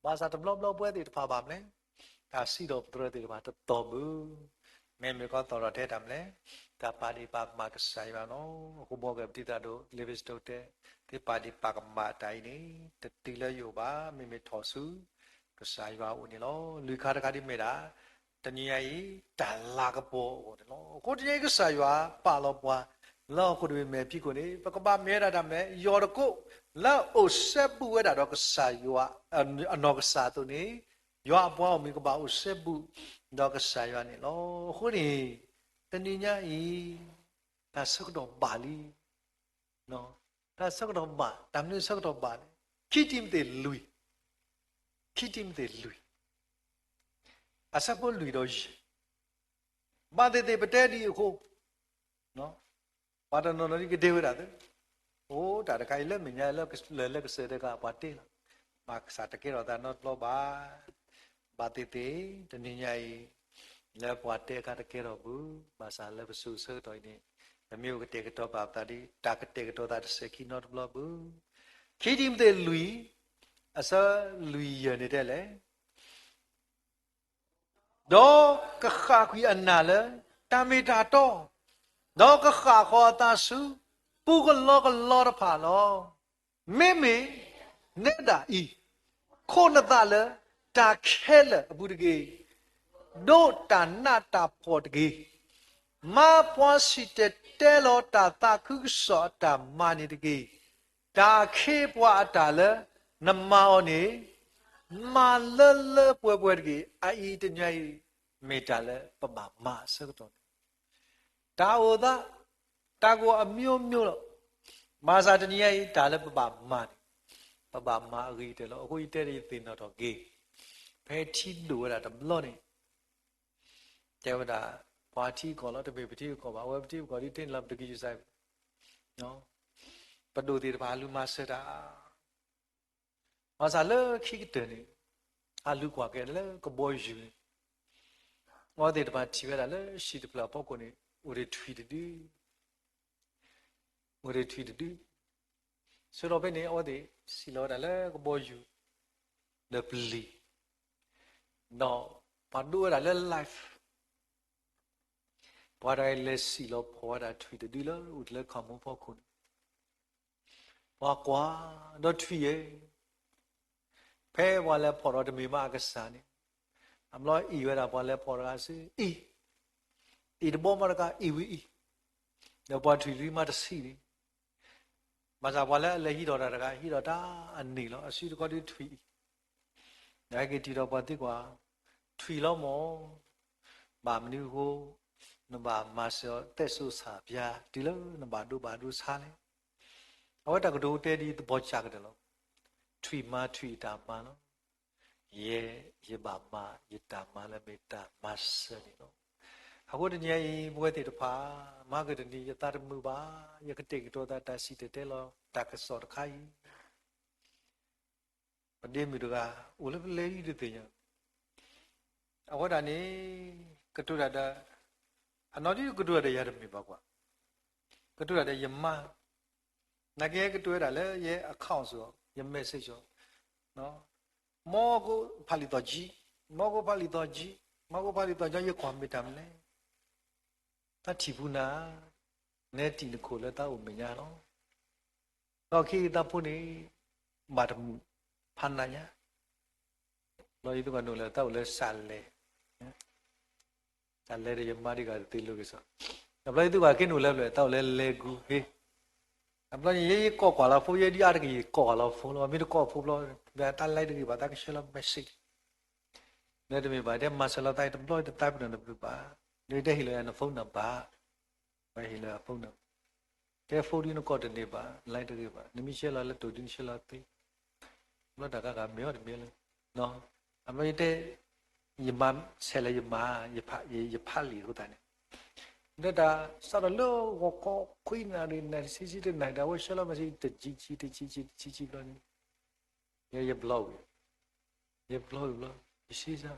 ဘၣ်ဆၣ်တဘျီဘျီပဝဲသ့ၣ်တဖၣ်ဘၣ်မနုၤလဲၣ်, တၢ်စံးထီၣ်ပတြၢၤသ့ၣ်တဖၣ်တတီၢ်ဘၣ်. မ့မ့ၢ်ကီၢ်သီၣ်ထီၣ်ထဲတၢ်မနုၤလဲၣ်, တၢ်ပာ်ဒ့ၣ်ပာ်ကမၣ်ကစၢ်ယွၤလီၤ. အဃိဘီကပတံသရၣ်ဒိၣ် Livingstone တဲ, သုပာ်ဒ့ၣ်ပာ်ကမၣ်တၢ်အံၤန့ၣ် တတုၤလၢယအိၣ်ဘၣ်, မ့မ့ၢ်ထီၣ်ဆူ ကစၢ်ယွၤအအိၣ်န့ၣ်လီၤ. လွံၢ်ခါတခါဒ်မ့ၢ်ဒၣ် တနံၤအံၤ တၢ်လၤကပီၤအဂီၢ်န့ၣ်လီၤ. အဃိတနံၤအံၤ ကစၢ်ယွၤပာ်လီၤပှၤ လၢဟီၣ်ခိၣ်တဘ့ၣ်မဲာ်ဖံးခိၣ်န့ၣ် ပကဘၣ်မ့ၢ်ဝဲဒၣ်တၢ်မနုၤလဲၣ်, ယီၢ်တကိး လၢအအိၣ်စဲဘူးဝဲဒၣ်ဒီးကစၢ်ယွၤ အနီၢ်ကစၢ်အသိးန့ၣ်, ယွၤအပှၤဂီၢ်မုၢ်ကဘၣ်အိၣ်စဲဘူး ဒီးကစၢ်ယွၤန့ၣ်လီၤ. အဃိန့ၣ် တနံၤညါအံၤ တၢ်ဆၢကတီၢ်ဘၣ်လံ. တၢ်ဆၢကတီၢ်ဘၣ်, တၢ်မနုၤဆၢကတီၢ်ဘၣ်လဲၣ်. ခံတံၤမသ့းလွံၢ်, ခံတံၤမသ့းလွံၢ်, အဆၢဖိလွံၢ်ဒီးယဲၢ်, ဘၣ်သ့ၣ်သ့ၣ်ပတဲဒ်အံၤအဃိ, ပှၤတနီၤနီၤဒ်ကတဲဝဲဒၣ်သ့, အိၣ်တၢ်တခါအံၤလၢမဲာ်ညါလၢလၢကစၢၢ်တခါ ပှၤတဲလီၤ, ဘၣ်ဆၣ်တကဲထီၣ်သးနီတဘျီဘၣ်. ဘၣ်သ့ၣ်သ့ၣ် တနံၤညါအံၤ လၢပှၤတဲအခါတကဲထီၣ်ဘၣ်, ဘၣ်ဆၣ်လၢပစိၤဆၢကတီၢ်အံၤန့ၣ် ပမ့ၢ်အိၣ်ကတဲာ်ကတီၤပာ်ပသးဒီး တၢ်ကတဲာ်ကတီၤသးတစဲးခံနီတဘျီဘၣ်. ခံတံၤမသ့းလွံၢ် အဆၢလွံၢ်ယဲၢ်န့ၣ်တဲလဲၣ် ဒီးကဃၣ်ကွံာ်အနၢ်လၢတၢ်မ့ၢ်တၢ်တီ, ဒီးကဃၣ်ဃီၤအသးဆူ ပူကလီကလီတဖၣ်လီၤ. မ့မ့ၢ်နဲဒၣ်အံၤ, ခိးနသးလၢတၢ်ခဲလၢာ်အပူၤတက့ၢ်, ဒိးတၢ်နးတၢ်ဖှီၣ်တက့ၢ်. မၤပှၤစံၣ်တဲၤတဲလီၤတၢ်သးခုကစီၣ်အတၢ်မၤန့ၣ်တက့ၢ်. တၢ်ခ့ပှၤအတၢ်လၢနမၤအီၤန့ၣ် မၤလၢလၢပှဲၤပှဲၤတက့ၢ်. အအံၤတနံၤအံၤ မ့ၢ်တၢ်လၢပဘၣ်မၤအဆၢကတီၢ်န့ၣ် တၢ်အိၣ်သး တၢ်ကိၢ်အမျိုးမျိုးလီၤ. ဘၣ်ဆၣ်တနံၤအံၤ တၢ်လၢပဘၣ်မၤန့ၣ် ပဘၣ်မၤအဂ့ၤကတၢၢ်လီၤ. အဃိယတဲဒီးယသ့ၣ်နီၣ်ထီၣ်က့ၤ ဖဲထံဒိၣ်ဝဲဒၣ်တဘျီန့ၣ် တဲဝဲဒၣ် ပှၤထံကီၢ်လီၤ, တမ့ၢ်ပထံကီၢ်ဘၣ်, အဝဲပထံပကီၢ်ဒ်တဲန့ၣ်လီၤ, ပတကံယစၢ် ပဒိၣ်သ့ၣ်တဖၣ်လူၤမၤစၢၤတၢ် ဘၣ်ဆၣ်လၢခံကတၢၢ်န့ၣ် အလူၤကွၢ်က့ၤလၢကဘီယူၤန့ၣ် အဝဲသ့ၣ်တဖၣ်ထံၣ်ဝဲဒၣ်လၢဟံၣ်တဖျၢၣ်အဖီခိၣ်န့ၣ် အိၣ်ဒီးထွံၣ်တဒု, အိၣ်ဒီးထွံၣ်တဒု. ဆၢကတီၢ်ဖဲန့ၣ် အဝဲသ့ၣ်စံၣ်လီၤဝဲဒၣ်လၢကဘီယူၤ ဒီးပျံၤ, ဒီးပှၤဒိးဝဲဒၣ်လၢ live ပှၤတဂၤအံၤလဲၤစံၣ်လီၤဖီၣ်ဝဲဒၣ်ထွံၣ်တဒုလၢအိၣ်တ့ၢ်လၢခီၣ်မူဖီခိၣ်န့ၣ်, ပှၤကွၢ်ဒီးထွံၣ်ယဲၢ်, ဖဲပှၤလဲၤဖီၣ်ဒီးတမ့ၢ်ဘၣ်အကစၢ်န့ၣ်, အဘျီအံၤဝဲဒၣ်ပှၤလဲၤဖီၣ်တဂၤစုအံၤ, အံၤတဘီမးတကးအံၤဝံၤအံၤ, ဒီးပှၤထွံၣ်တဒုမးတဆံးန့ၣ်, ဘၣ်ဆၣ်ပှၤလၢအလဲၤဟံးထီၣ်တၢ်တဂၤ ဟံးထီၣ်တၢ်အန့ၣ်လီၤ. အစုတခီဒုထွံၣ်အံၤ, နဟဲက့ၤထံၣ်ဒီးပှၤသံကွၢ်, ထွံၣ်လီၤမၢ်, ဘၣ်မနုၤအဃိ, နဘၣ်မၤစၢၤအီၤသဲစိဆၣ်ပျါ တုၤလၢနဘၣ်ဒိဘၣ်ဒိဆါလဲၣ်. အဝဲတၢ်ကတိၤတဲဒ်သပီၤကၢ်ကတၢၢ်လီၤ. ထွံၣ်မၤထွံၣ်အတၢ်မၤလီၤ. ယဲ ယဘၣ်မၤယတၢ်မၤလၢမ့ၢ်တၢ်မၤစၢၤန့ၣ်လီၤ. အဃိတနံၤအံၤ ပဝဲသ့ၣ်တဖၣ် မၤကတနံၤ ယသးတမုာ်ဘၣ်, ယကတဲာ်ကတီၤသးတၢ်စံၣ်တဲၤတဲလီၤတၢ်ကစီၣ်တခါအံၤ ပဒ့မုၣ်တဂၤ အိၣ်လၢပလဲၤဒ်တသ့ၣ်ညါ, အဝဲဒၣ်န့ၣ် ကတိၤတၢ်ဒီး အနီၢ်ဒ်ကတိၤတၢ်ဒီးယၤတမ့ၢ်ဘၣ်ကွၢ်, ကတိၤတၢ်ဒီးယမါ, နာ်က့ဟဲကတိၤဝဲဒၣ်လၢယ account အီၤ ယ message အီၤ, မ်ကဖးလံာ်သီၣ်ကံ, မ်ကဖးလံာ်သီၣ်ကံ, မ်ကဖးလံာ်သီၣ်ကံ, ယကွၢ်မ့ၢ်တၢ်မနုၤလဲၣ် တၢ်ထံၣ်ပူၤနၤ, နဲတံၢ်နခိၣ်လၢတၢ်အိၣ်မဲာ်ညါလီၤ. ဒီးခံသးဖိန့ၣ် ဘၣ်တမုာ်ဖးနးညါ, ဘျီယသ့ၣ်ကနုာ်လၢတၢ်အိၣ်လၢစးလဲ, စးလဲဒီးယမါဒ်ဂၤတသ့လိာ်က့ၤစီ, တဘျီယသ့ၣ်ကနုာ်လၢတၢ်အိၣ်လၢလဲၤဂူၤဟ့, တဘျီန့ၣ် ယဲယကိးကွၢ်လီၤဖိ ယဲဒ်အါတက့ၢ်ယကိးကွၢ်လီၤဖိလီၤ, မ့ၢ်တကိးဖိဘျီ တၢ်လၢတဂ့ၤဘၣ် တၢ်ကဆှၢလီၤ message လၢတမ့ၢ်ဘၣ် တဲမၤစၢၤလီၤသးတဘျီတသးပ့ၤနီၣ်တဘျုးဘၣ်, ဒီးတဲဟ့ၣ်လီၤယၤန phone number, ဟ့ၣ်လီၤယၤ phone number, တဲ phone ဒ်နကိးတန့ၢ်ဘၣ် လၢတဂ့ၤဘၣ်, နမ့ၢ်ဆှၢလီၤလၢတိၢ်ဒ်နဆှၢလီၤသ့, ဘျီတၢ်ကါဂၤမ့ၢ်အီၤတမ့ၢ်လၢ, အဘျီယတဲ, ယမၤဆဲးလၢယမၤ, ယဖးလံာ်အဃိသတးန့ၣ်, ဒီးတၢ်စးထီၣ်လၢဂီၤခီခွံနၣ်ရံၣ် နၣ်ရံၣ်ဆံဆံတနၣ်ရံၣ် တၢ်ဝဲဆှၢလီၤ message တဆံဆံတဆံဆံတဆံဆံဘျီန့ၣ် ယ ယ block ဝံၤ, ယ block ဝံၤဘျီ, ယစံးစၢ်,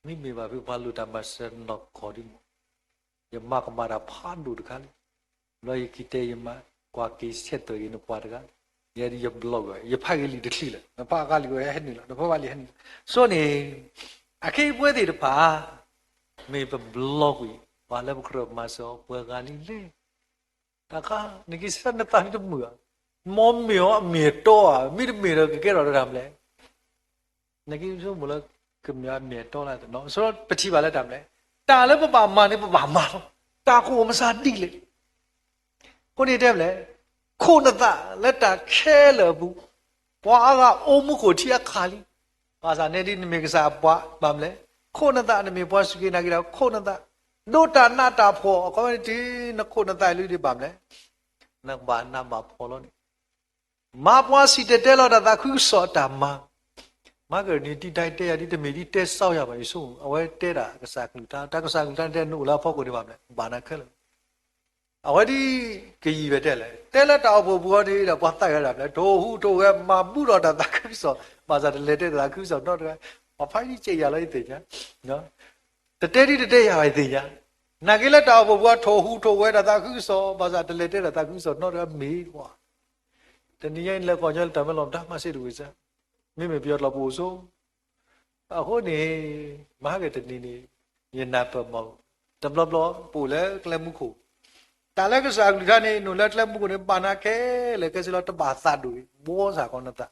မ့မ့ၢ်ဘၣ်ဖုပှၤလိၣ်တၢ်မၤစၢၤနီၢ်ကီၢ်ဒ်မး, ယမၤကမၣ်တၢ်ဖးဒိၣ်တခါလံ, ဘျီယက့ၤတဲယမါ, ကွၢ်က့ၤဆဲးသွဲၣ်က့ၤနပှၤတဂၤ, ယ ယ block ဝံၤ, ယဖးက့ၤလံာ်တချံလၢာ်, နဖးအဂၤလံာ်ဝဲဟဲနုာ်လီၤ, နဖးဘၣ်လံာ်ဟဲနုာ်လီၤ, ဆိန့ၣ်, အခဲအံၤပဝဲသ့ၣ်တဖၣ် မ့ၢ်ပ block ကွံာ် ပှၤလၢပကြၢးမၤစၢၤအီၤပှဲၤဂၤလံလဲၣ်. တၢ်ခါ နက့ၤစံးနသးဒ်တမုာ်ဧါ, မ်မ့ၢ်အီၤအမ့ၢ်အတီဧါ, မ့တမ့ၢ်ဒီးကကဲထီၣ်တၢ်မနုၤလဲၣ်. နက့ၤဆိကမိၣ်လၢ ကမ့ၢ်အမ့ၢ်အတီလၢတနီၤ, ဆိပထံၣ်ဘၣ်လၢတၢ်မနုၤလဲၣ်, တၢ်လၢပဘၣ်မၤန့ၣ် ပဘၣ်မၤလီၤ. တၢ်ကအိၣ်မဆါဒ်လဲၣ် အဃိန့ၣ်တဲမနုၤလဲၣ်, ခိးနသးလၢတၢ်ခဲလၢာ်အပူၤ, ပှၤအါဂၤအိၣ်မူခိၣ်ထံအခါလံ. ဘၣ်ဆၣ်နဲဒ်နမ့ၢ်ကစၢ်အပှၤဘၣ်မနုၤလဲၣ်, ခိးနသး, နမ့ၢ်ပှၤစူၢ်က့ၤနာ်က့ၤတၢ် ခိးနသး, ဒိးတၢ်နးတၢ်ဖှီၣ်, အခီပညီတုၤနခိးနသးလၢဒ်ဘၣ်မနုၤလဲၣ်, နကဘၣ်နးဘၣ်ဖှီၣ်လီၤန့ၣ် မၤပှၤစံၣ်တဲၤတဲလီၤတၢ်သးခုကစီၣ်အတၢ်မၤ, မၤကရၢန့ၣ် တံၤတၢ်တဲယၤဒ်တမ့ၢ်ဒ်တဲစီယၤဘၣ်, ယဆိကမိၣ် အဝဲတဲဒၣ်ကစၢ်ကလုၢ်ကထါ, တၢ်ကစၢ်ကလုၢ်ကထါန့ၣ်တဲနအိၣ်လၢအဖီခိၣ်ဒံးဘၣ်မနုၤလဲၣ်, ဘၣ်နၤခဲလၢာ်. အဝဲဒ် ကယံာ်ဝဲတဲလဲၣ်, တဲလၢတၢ်အိၣ်ဖှိၣ်ပူၤအံၤန့ၣ်ဒီး ပှၤသးဝဲဒၣ်ဖျဲၣ် ထိၣ်ဟူးထိၣ်ဝဲ မၤဘူၣ်ဒီးတၢ်သးခုကစီၣ်, ဘၣ်ဆၣ်တလဲၤတဲတၢ်သးခုကစီၣ်နီတဂၤ, ပှၤဖးဒံးကဲးယၤလီၤယသ့ၣ်ညါ, တတဲဒ်တတဲယၤဘၣ်ယသ့ၣ်ညါ, နာ်က့လၢတၢ်အိၣ်ဖှိၣ်ပူၤအထိၣ်ဟူးထိၣ်ဝဲတၢ်သးခုကစီၣ် ဘၣ်ဆၣ်တလဲၤတဲတၢ်သးခုကစီၣ်နီတဂၤမ့ၢ်ကွၢ်, တနံၤညါအံၤနလဲၤကီၢ်ညီလၢတၢ်မၢလီၤမတၤမးစ့ၢ်တဝံၤစၢ်, မ့မ့ၢ်ပယီၤကျိာ်ပအိၣ်ဆိ အဃိန့ၣ် မဟါကတနံၤန့ၣ် ယနၢ်ပၢၢ်မီၢ် တဘျီဘျီ ပအိၣ်လၢကျဲမုၢ်ခိၣ်, တၢ်လၢကစၢ်အကလုၢ်ကထါန့ၣ် နအိၣ်လၢကျဲမုၢ်ခိၣ်န့ၣ် ဘၣ်နၤခဲလၢာ်ခဲဆ့လီၤ တဘၣ်သးဒိၣ်အံၤ ဘှီစ့ၢ်ကီးနသး,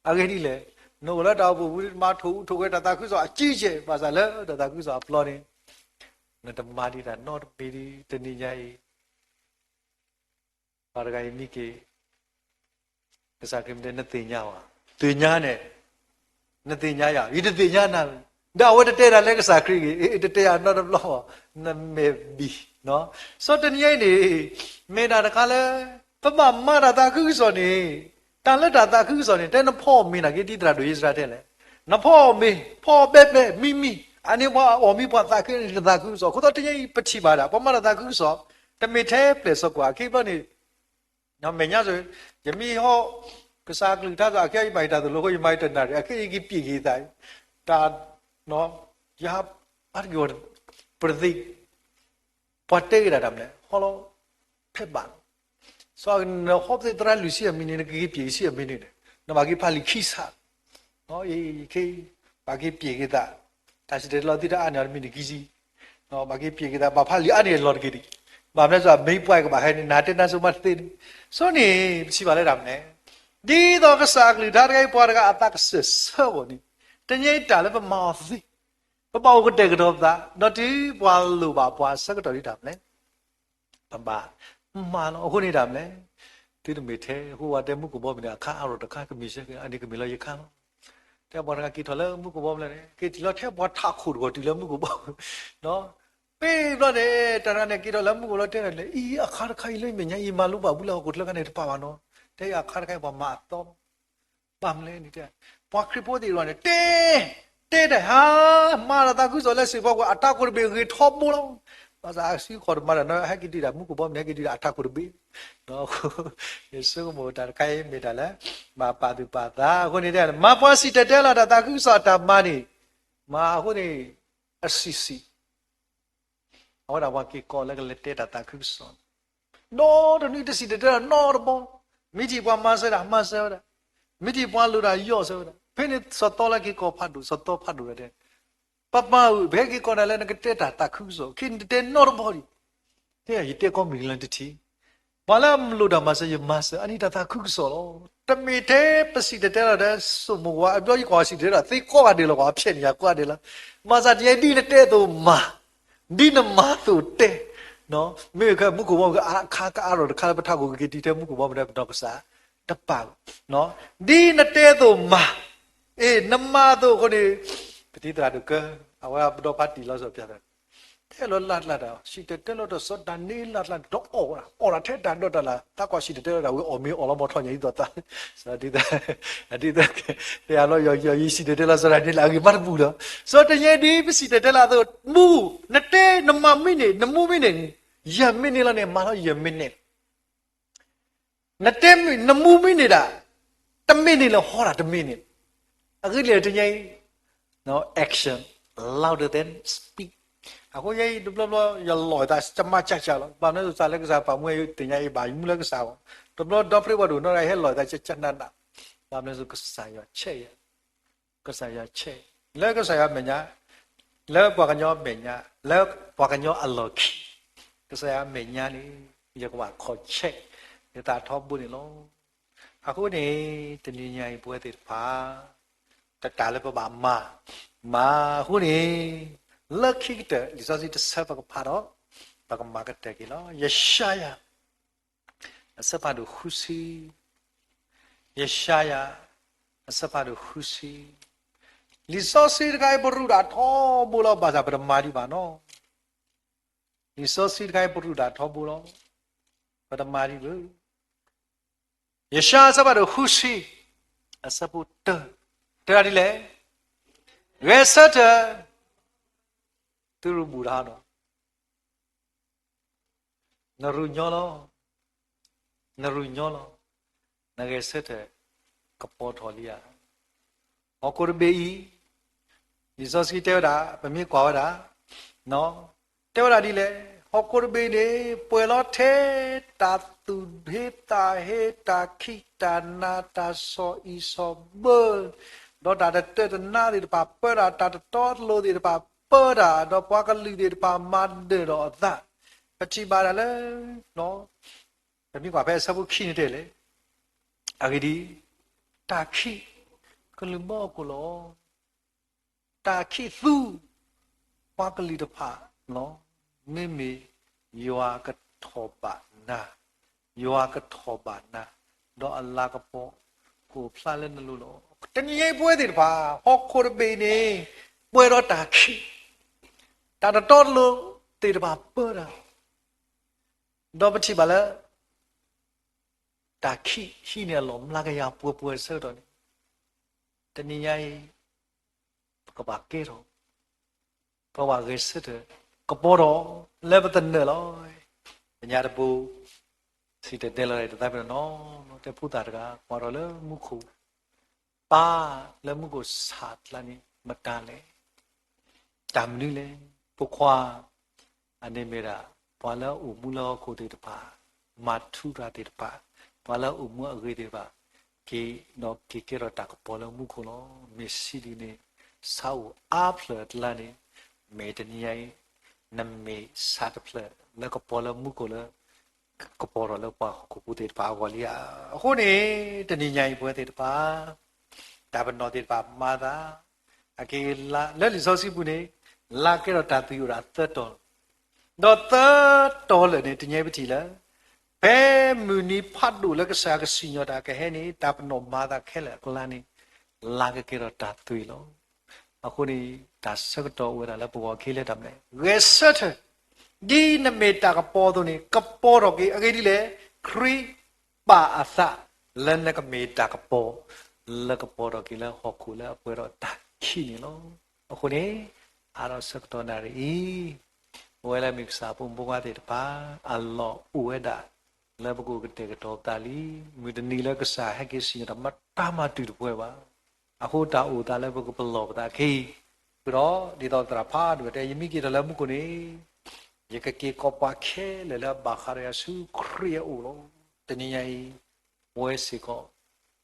အဂ့ၢ်ဒ်လဲၣ်, နအိၣ်လၢတၢ်အိၣ်ဖှိၣ်ပူၤ နမၤထိၣ်ဟူးထိၣ်ဝဲတၢ်သးခုကစီၣ်အကံၢ်ကဲး ဘၣ်ဆၣ်လၢတၢ်သးခုကစီၣ်အပျီန့ၣ် နတမၤဒံးတၢ်နီတမံၤဒံး တနံၤညါအံၤ ပှၤတဂၤအံၤမံက့ၤ ကစၢ်ခရံာ်မ့ၢ်တဲ နသ့ၣ်ညါဧါ, သ့ၣ်ညါန့ၣ်, နသ့ၣ်ညါယၤ, ယတသ့ၣ်ညါနၤ, ဒီးအဝဲတတဲတၢ်လၢကစၢ်ခရံာ်ဂ့ၤ, တတဲယၤနီတဘျီ, နမဲာ်ဘံၣ်, စီၤတနံၤညါအံၤန့ၣ် မ့ၢ်တၢ်တခါလၢ ပဘၣ်မၤတၢ်သးခုကစီၣ်န့ၣ်, တၢ်လၢတၢ်သးခုကစီၣ်န့ၣ် တဲနဖီမ့ၤနာ်က့ ဒ်သရၣ်ဒိၣ်အံၣ်စရ့လးတဲလဲၣ်, နဖီမ့ၤ, ဖီဘဲဘဲ မံမံ, အန့ၣ်ပှၤအီၣ်မံပှၤသးခုန့ၣ် တၢ်သးခုကစီၣ်, အဃိသတး တနံၤညါအံၤ ပထံၣ်ဘၣ်ဒၣ် ပှၤမၤတၢ်သးခုကစီၣ် တမ့ၢ်ထဲပျဲၢ်စီၤကွၢ်အခံဘျီန့ၣ် မဲာ်ညါစ့ၢ်, ယမ့ၢ်ဟီၣ် ကစၢ်အကလုၢ်ကထါစ့ၢ် အခဲအံၤယမၤယတၢ်သိၣ်လိအဃိ ယမၤယတနၣ်ရံၣ် အခဲအံၤယက့ၤပျံးက့ၤယသး, တၢ်, ယဟး, အါတက့ၢ်ဝဲ, ပတသ့, ပှၤတဲက့ၤဒၣ်တၢ်မနုၤလဲၣ် ဟီၣ်လီၤ, ဖဲဘၣ်, စီၤနဟီၣ်ပသ့ၣ်သရၣ်လွံၢ်ဆံအမံးနံး နကက့ၤပျံးဆံအမံးနံးန့ၣ် နဘၣ်က့ၤဖးလံာ်ခံဆး ခဲအံၤ ဘၣ်က့ၤပျံးက့ၤသး, တၢ်စံၣ်တဲၤတဲလီၤသုတအါန့ၢ်အီၤတမံၤနံးခံဆံ, ဘၣ်က့ၤပျံးက့ၤသး ဘၣ်ဖးလံာ်အါန့ၢ်အလီၢ်တက့ၢ်ဒံး, ဘၣ်မနုၤစ့ၢ် မ့ၢ်ပှၤကဘၣ်ဟဲန့ၣ် နတဲနါစိၤမးတသ့န့ၣ်, ဆိန့ၣ် ပထံၣ်ဘၣ်လၢတၢ်မနုၤလဲၣ်, ဒ်သိးကစၢ်အကလုၢ်ကထါတခါအံၤ ပှၤတဂၤအသးကစၢၢ်ဆၢအဂီၢ်န့ၣ်, တနံၤညါအံၤတၢ်လၢပမၤအီၤသ့, ပဘၣ်အိၣ်ကတဲာ်ကတီၤပသး ဒီးတုၤပှၤလိၣ်ဘၣ်ပှၤအဆၢကတီၢ်ဒ်တၢ်မနုၤလဲၣ် ပဘၣ်မၤလီၤ. အဃိန့ၣ်တၢ်မနုၤလဲၣ်, သုတမ့ၢ်ထဲ အဃိဝဲတဲမူခိၣ်ဘီမုၢ်န့ၣ် အခါအါထီၣ်တခါ ကမ့ၢ်ဆၢက့ၤ အန့ၣ်ကမ့ၢ်လၢယခါလီၤ. တဲပှၤတဂၤက့ၤထီၣ်လၢမူခိၣ်ဘီမုၢ်လဲၣ်န့ၣ် က့ၤထီၣ်လီၤထဲပှၤထးခိၣ်တဂီၤတုၤလၢမူခိၣ်ဘီမုၢ်, ပ့ၤဘျီန့ၣ် တၢ်တဂၤန့ၣ် က့ၤထီၣ်လၢမူခိၣ်လီၤ တဲန့ၣ် အံၤအခါတခါအံၤလၢမဲာ်ညါအံၤ မၤလိဘၣ်ဘူးလၢဟီၣ်ခိၣ်ချၢခါန့ၣ် တပာ်ဘၣ်နီၤ, တဲအံၤအခါတခါအံၤပှၤမၤအသီလီၤ. ဘၣ်မနုၤလဲၣ်န့ၣ် ပှၤခရံာ်ဖိသ့ၣ်တဖၣ်န့ၣ် တဲ တဲတၢ်ဟါ မၤတၢ်သးခုကစီၣ်လၢစ့ၢ်ကီး အတၢ်ခိၣ်တဘ့ၣ်ဂ့ၤထီဘိလီၤ. ဘၣ်ဆၣ်အစုခီၣ်တမၤတၢ်နီၤ ဟဲက့ၤတုၤဒၣ်မူခိၣ်ဘီမုၢ်န့ၣ် ဟဲက့ၤတုၤဒၣ်အတၢ်ခိၣ်တဘ့ၣ်, ယဆိကမိၣ်တၢ်တခါအံၤမ့ၢ်တၢ်လၢ ဘၣ်ပာ်သူၣ်ပာ်သးအဃိန့ၣ် မၤပှၤစံၣ်တဲၤတဲလီၤတၢ်သးခုကစီၣ်အတၢ်မၤန့ၣ်, မၤအဃိန့ၣ် အစံၣ်စံၣ် အဝဲဒၣ်ပှၤက့ၤကီးလၢကလဲၤတဲတၢ်သးခုကစီၣ်, ဒီတနွံတစံၣ်တဲၤတဲလီၤနီတဘီ, မ့ၢ်ထံၣ်ပှၤမၤစၢၤတၢ် မၤစၢၤဝဲဒၣ်, မ့ၢ်ထံၣ်ပှၤလိၣ်တၢ် ယီၢ်စၢၤဝဲဒၣ်, ဖဲန့ၣ်စီၤသီလၢက့ၤကီးဖးဒိၣ် စီၤသီဖးဒိၣ်ဝဲဒၣ်, ပပၢ်ဧၢ ပဟဲက့ၤကီးနၤလၢနကတဲတၢ်သးခုကစီၣ် ခဲနတတဲနီတဘီဒံး, တဲယတဲကီမံၤလၢတထံၣ် ပှၤလၢအလိၣ်တၢ်မၤစၢၤ ယမၤစၢၤ အန့ၣ်တၢ်သးခုကစီၣ်လီၤ. တမ့ၢ်ထဲပစံၣ်တဲၤတဲလီၤဒီး စိာ်မိၢ်ဝၤ အဘျီယကွၢ်စံၣ်တဲၤတဲလီၤ သ့ကိးဂၤဒဲးလီၤ ကွၢ်ဖျဲးန့ၣ်ယၤကိးဂၤဒဲးလီၤ. မၤစၢၤတယဲဒ်နတဲအသိးမၤ, ဒ်နမၤအသိးတဲ, မ့ၢ်ခဲမူခိၣ်ဘီမုၢ် အခါကအါထီၣ်တခါလၢပထးခိၣ်ကက့ၤတုၤထဲမူခိၣ်ဘီမုၢ်ဒီး ပနီၢ်ကစၢ်တပာ်, ဒ်နတဲအသိးမၤ, အ့ နမၤအသိးအဃိန့ၣ်, ပတံၤသရၣ်ဒိၣ်ကၢ အဝဲပဒီဖးတံၢ်လီၤစီၤပျဲသရၣ် တဲလီၤလၢ်ကျါတၢ် စံၣ်တဲၤတဲလီၤတၢ်စီၤဒၤနံးလၢ်ကျါ ဒီးအီၣ်ဝဲဒၣ် အီၣ်ဒၣ်ထဲတၢ်ဒီးတၢ်လၢ သးကွၢ်စံၣ်တဲၤတဲလီၤတၢ်ဝံၤ အီၣ်မ့ၤအီၣ်လီၤမီၢ်ထီၣ်ညါအံၤသိးသး, ဒ်သိး, ဒ်သိး, တဲယၤလီၤ ယစံၣ်တဲၤတဲလီၤစီၤဒၤနံးလၢအဂ့ၤမးတပူၤလီၤ. စီၤတနံၤညါအံၤဒ်ပစံၣ်တဲၤတဲလီၤအသိး မူ, နတဲနမၤမ့ၢ်န့ၣ် နမူမ့ၢ်န့ၣ်, ယဲၢ်မံးနံးလီၤန့ၣ် မၤထီၣ်ယဲၢ်မံးနံး နတဲမ့ၢ် နမူမ့ၢ်န့ၣ်ဒၣ် တမံးနံးလၢဟီဒၣ်တမံးနံး, အဂ့ၢ်ဒ်လဲၣ်တနံၤညါအံၤ, action louder than speak. အဃိယဲအံၤတဘျီဘျီ ယလီၤသး ကမါကၢ်ကၢ်လီၤ. ဘၣ်မနုၤစ့ၢ် လၢကစၢ်ပာ်မူယဲအံၤ တနံၤညါအံၤ ဘၣ်ယမူလၢကစၢ်အဂီၢ်, တဘျီဒီပုၢ်ဝဲၢ်ဒိၣ်နီၢ်ဂၤဟဲလီၤသးကၢ်ကၢ်နးနး, ဘၣ်မနုၤစ့ၢ် ကစၢ်ယွၤဆဲးယၤ ကစၢ်ယွၤဆဲး, လၢကစၢ်ယွၤမဲာ်ညါ, လၢပှၤကညီမဲာ်ညါ, လၢပှၤကညီအလီၢ်ခံ, ကစၢ်ယွၤမဲာ်ညါန့ၣ် ယကဘၣ်ခီၣ်ဆဲး ယသးထီဘိန့ၣ်လီၤ. အဃိန့ၣ် တနံၤညါအံၤပဝဲသ့ၣ်တဖၣ် တၢ်လၢပဘၣ်မၤ, မၤအဃိန့ၣ် လၢခံကတၢၢ် လံာ်စီဆှံတဆၢပကဖးဒီး ပကမၤကတၢၢ်က့ၤလီၤ. ယၡါယၤ အဆၢဖးဒိၣ်ဃုဆံ, ယၡါယၤ အဆၢဖးဒိၣ်ဃုဆံ, လံာ်စီဆှံတခါအံၤ ပရူးတၢ်ထီဘိလီၤ ဘၣ်ဆၣ်ပတမၤဒံးဘၣ်နီၤ. လံာ်စီဆှံတခါအံၤ ပရူးတၢ်ထီဘိလီၤ, ပတမၤဒံးဘၣ်. ယၡါယၤ အဆၢဖးဒိၣ်ဃုဆံ, အဆၢဖိတၢ, တဲဒ်လဲၣ်, ဂဲၤဆၢထၢၣ်, သုရူးဘူးတဟါဒီး နရူးညီလီၤ, နရူးညီလီၤ, နဂဲၤဆၢထၢၣ်ကပီၤထီၣ်လံဧါ. ဟီၣ်ခိၣ်တဘ့ၣ်အံၤ, လံာ်စီဆှံတဲဝဲဒၣ် ပမ့ၢ်ကွၢ်ဝဲဒၣ် တဲဝဲဒၣ်ဒ်လဲၣ်, ဟီၣ်ခိၣ်တဘ့ၣ်န့ၣ် ပှဲၤလီၤထဲတၢ်သူၣ်ဟ့သးဟ့ တၢ်ခံးတၢ်နၤ တၢ်ဆီၣ်အံၣ်ဆီၣ်ဘၢ, ဒီးတၢ်တတၢၢ်တနါသ့ၣ်တဖၣ်ပၢတၢ်, တၢ်တတီတလိၤသ့ၣ်တဖၣ်ပၢတၢ်, ဒီးပှၤကလုာ်သ့ၣ်တဖၣ်မၤဒၢၣ်ဒီးအသး, ပထံၣ်ဘၣ်ဒၣ်လၢ ပမ့ၢ်ကွၢ်ဖဲအဆၢဖိခံန့ၣ်တဲလဲၣ်, အဂ့ၢ်ဒ်အံၤ, တၢ်ခံးကလုၢ်ဘၢအီၣ်ကိၣ်လီၤ. တၢ်ခံးသူ ပှၤကလုာ်တဖၣ်လီၤ. မ့မ့ၢ်ယွၤကထီၣ်ဘၣ်နၤ, ယွၤကထီၣ်ဘၣ်နၤ, ဒီးအလၤကပီၤကအိၣ်ဖျါလၢနလိၤလီၤ. တနံၤညါအံၤပဝဲသ့ၣ်တဖၣ် ဟီၣ်ခိၣ်တဘ့ၣ်အံၤန့ၣ် ပှဲၤဒီးတၢ်ခံး, တၢ်တတီတလိၤသ့ၣ်တဖၣ်ပၢတၢ်, ဒီးပထံၣ်ဘၣ်လၢ တၢ်ခံးဟံးန့ၢ်အလီၢ်မျးကယၤပှဲၤပှဲၤအဆၢကတီၢ်န့ၣ်, တနံၤညါအံၤ ပကဘၣ်ကဲထီၣ်, ပကဘၣ်ဂဲၤဆၢထၢၣ်ကပီၤထီၣ်လၢပသနၢၣ်လီၤ. ကညးတဘိ စံၣ်တဲၤတဲလီၤတၢ်တသးပ့ၤနီၣ်နီၣ်, တဲဖိသၣ်တဂၤ ကွၢ်ထီၣ်လၢမူခိၣ်, ပၢ်လၢမူခိၣ်ဆၣ်အကျါန့ၣ် မတၤလဲၣ်, တၢ်မနုၤလဲၣ်. ဖိခွါ အန့ၣ်မ့ၢ်ဒၣ် ပှၤလၢအအိၣ်မူလၢဟီၣ်ခိၣ်သ့ၣ်တဖၣ်, မၤထူရၤသ့ၣ်တဖၣ်, ပှၤလၢအအိၣ်မူအဂ့ၤသ့ၣ်တဖၣ်, က့ၤဒီးက့ၤကဲထီၣ်တၢ်ကပီၤလၢမူခိၣ်လီၤ. မ့ၢ်စံးဒ်န့ၣ်, ဆၣ်အိၣ်အါဖျၢၣ်အကျါန့ၣ်, မ့ၢ်တနံၤညါအံၤ နမ့ၢ်ဆၣ်တဖျၢၣ်လၢကပီၤလၢမူခိၣ်လၢ ကပီၤထီၣ်လၢပှၤဟီၣ်ခိၣ်ဖိသ့ၣ်တဖၣ်အဂီၢ်လံဧါ. အဃိန့ၣ် တနံၤညါအံၤပဝဲသ့ၣ်တဖၣ် တၢ်ပနီၣ်သ့ၣ်တဖၣ်မၤသး, အက့ၤလၢလံာ်စီဆှံပူၤန့ၣ် လၢကဲထီၣ်တၢ်သံအိၣ်ဒၣ်သၢတီၤလီၤ. ဒီးသၢတီၤလၢာ်န့ၣ် တနံၤညါအံၤပထံၣ်လၢ ဖဲမုၢ်နံၤဖးဒိၣ်လၢကစၢ်ကစံၣ်ညီၣ်တၢ်ကဟဲန့ၣ် တၢ်ပနီၣ်မၤသးခဲလၢာ်အကျါန့ၣ် လၢကကဲထီၣ်တၢ်သွံၣ်လီၤ. အဃိန့ၣ် တၢ်ဆၢကတီၢ်အိၣ်ဝဲဒၣ်လၢပဂီၢ်အခံလၢတၢ်မနုၤလဲၣ်, ဂဲၤဆၢထၢၣ်, ဒ်နမ့ၢ်တၢ်ကပီၤအသိးန့ၣ် ကပီၤထီၣ်က့ၤ, အဂ့ၢ်ဒ်လဲၣ်, ခရံာ်ပာ်အသးလၢနကမ့ၢ်တၢ်ကပီၤ, လၢကပီၤထီၣ်က့ၤလၢဟီၣ်ခိၣ်လၢအပှဲၤဒီးတၢ်ခံးန့ၣ်လီၤ. အဃိန့ၣ် အါထီၣ်ဆၢကတီၢ်နၣ်ရံၣ်အံၤ, ပဝဲလၢမ့ၢ်ကစၢ်အဖိမုၣ်ဖိခွါသ့ၣ်တဖၣ် အလီၢ်အိၣ်ဝဲဒၣ် လၢပကအိၣ်ကတဲာ်ကတီၤပသးလံ. မုၢ်တနံၤလၢကစၢ်ဟဲက့ၤစံၣ်ညီၣ်တၢ်မတၤမၤတုၤတပှဲၤဘၣ်. အဃိတၢ်အိၣ်သးလၢပကပလီၢ်ပသးခဲအံၤ, ဃုာ်ဒီးဒ်သိးသရၣ်ဖးဒိၣ်တဲ ယမ့ၢ်က့ၤထီၣ်လၢမူခိၣ်န့ၣ် ယကက့ၤကိးပှၤခဲလၢာ်လၢအဘၣ်ဃးဒီးယၤဆူခရံာ်အအိၣ်လီၤ. တနံၤညါအံၤ ပဝဲစ့ၢ်ကီး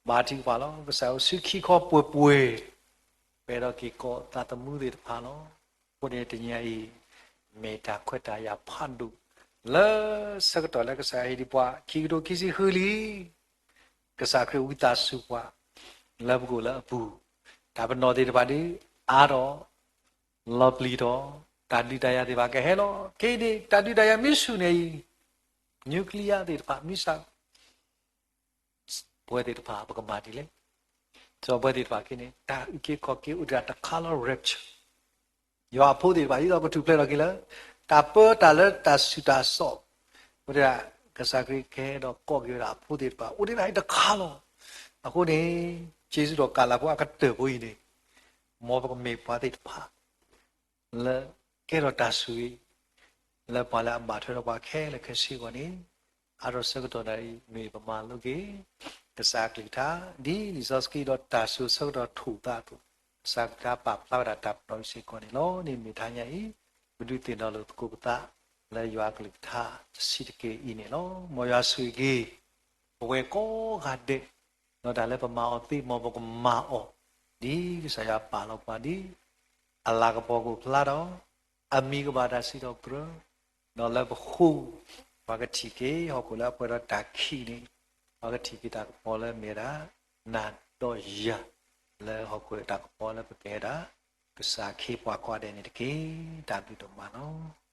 ဘါထုကဖၣ်လီၤ. ကစၢ်ယွၤဆူခံခီပှဲၤပှဲၤ ပအဲၣ်ဒိးက့ၤကိးသးသမူသ့ၣ်တဖၣ်လီၤ. အဃိန့ၣ်တနံၤညါအံၤ မ့ၢ်တၢ်ခွဲးတၢ်ယာ်ဖးဒိၣ် လၢဆၢကတီၢ်လၢကစၢ်ယွၤဟ့ၣ်ဒံးပှၤ ခံကထိခံဆံဃုလံ ကစၢ်ခရံာ်ဝံသးစူၤပှၤ လၢပကအိၣ်လၢအပူၤ, တၢ်ပနီၣ်သ့ၣ်တဖၣ်ဒ်အါထီၣ် လီၤပျံၤထီၣ်, တၢ်ဒုးတၢ်ယၤသ့ၣ်တဖၣ်ကဟဲလီၤ. ခဲအံၤန့ၣ် တၢ်ဒုးတၢ်ယၤမ့ၢ်ဆူၣ်န့ၣ်အံၤ nuclear သ့ၣ်တဖၣ် မ့ၢ်ဆူၣ် ပဝဲသ့ၣ်တဖၣ် ပကမၤဒ်လဲၣ်. စီၤပဝဲသ့ၣ်တဖၣ်ခဲအံၤန့ၣ် တၢ်အုၣ်က့ၤခီၣ်က့ၤအိၣ်ဒၣ်တခါလီၤ rapture. ယွၤအဖိသ့ၣ်တဖၣ် ဒ်သိးကထူၣ်ဖျဲးထီၣ်က့ၤလၢ တၢ်ပၢတၢ်လၢတၢ်ဆူးတၢ်ဆါ ဝဲဒၣ် ကစၢ်ခရံာ်ကဟဲဒီးကိးက့ၤဝဲဒၣ်အဖိသ့ၣ်တဖၣ် အိၣ်ဒၣ်အံၤတခါလီၤ. အဃိန့ၣ် က့ၤဆူဒီးကးလးဖိအကတၢၢ်ဖိအံၤန့ၣ် မ်ပကမ့ၢ်ပှၤသ့ၣ်တဖၣ် လၢကဲထီၣ်တၢ်ဆိၣ်ဂ့ၤ လၢပှၤလၢအဘၣ်ထွဲဒီးပှၤခဲလၢာ်ခဲဆ့အဂီၢ်န့ၣ် အါထီၣ်ဆၢကတီၢ်နၣ်ရံၣ် မ့ၢ်ပမၤလိက့ၤ ကစၢ်အကလုၢ်ကထါ ဒ်လံာ်စီဆှံဒီးတၢ်စံၣ်စိၤဆၢကတီၢ်ထိၣ်သးအသိး ကစၢ်အကလုၢ်ကထါပာ်ဖျါဝဲဒၣ်တၢ်ပနီၣ်စ့ၢ်ကီးန့ၣ်လီၤ. န့ၣ်မ့ၢ်တဟါညါအံၤ ပဒုးသ့ၣ်နီၣ်လိာ်သကိးပသး လၢယွၤအကလုၢ်ကထါတဆံးတက့ၢ်အံၤန့ၣ်လီၤ. မ်ယွၤဆိၣ်ဂ့ၤက့ၤ ပဝဲကိးဂၤဒဲး ဒီးတၢ်လၢပမၤအီၤသ့ မ်ပကမၤအီၤ ဒ်ကစၢ်ယွၤပာ်လီၤပှၤဒ် အလၤကပီၤကအိၣ်ဖျါဒီး အမံၤကဘၣ်တၢ်စံးထီၣ်ပတြၢၤ ဒီးလၢပဃိ ပှၤကထံၣ်က့ၤ ဟီၣ်ခိၣ်လၢအပှဲၤဒီးတၢ်ခံးန့ၣ် ပှၤကထံၣ်က့ၤတၢ်ကပီၤလၢမ့ၢ်ဝဲဒၣ် နၤဒီးယၤ လၢဟီၣ်ခိၣ်တၢ်ကပီၤလၢပကဲဝဲဒၣ် ကစၢ်ခ့ပှၤကိးဂၤဒဲးန့ၣ်တက့ၢ်. တၢ်ဘျုးဒိၣ်မးလီၤ.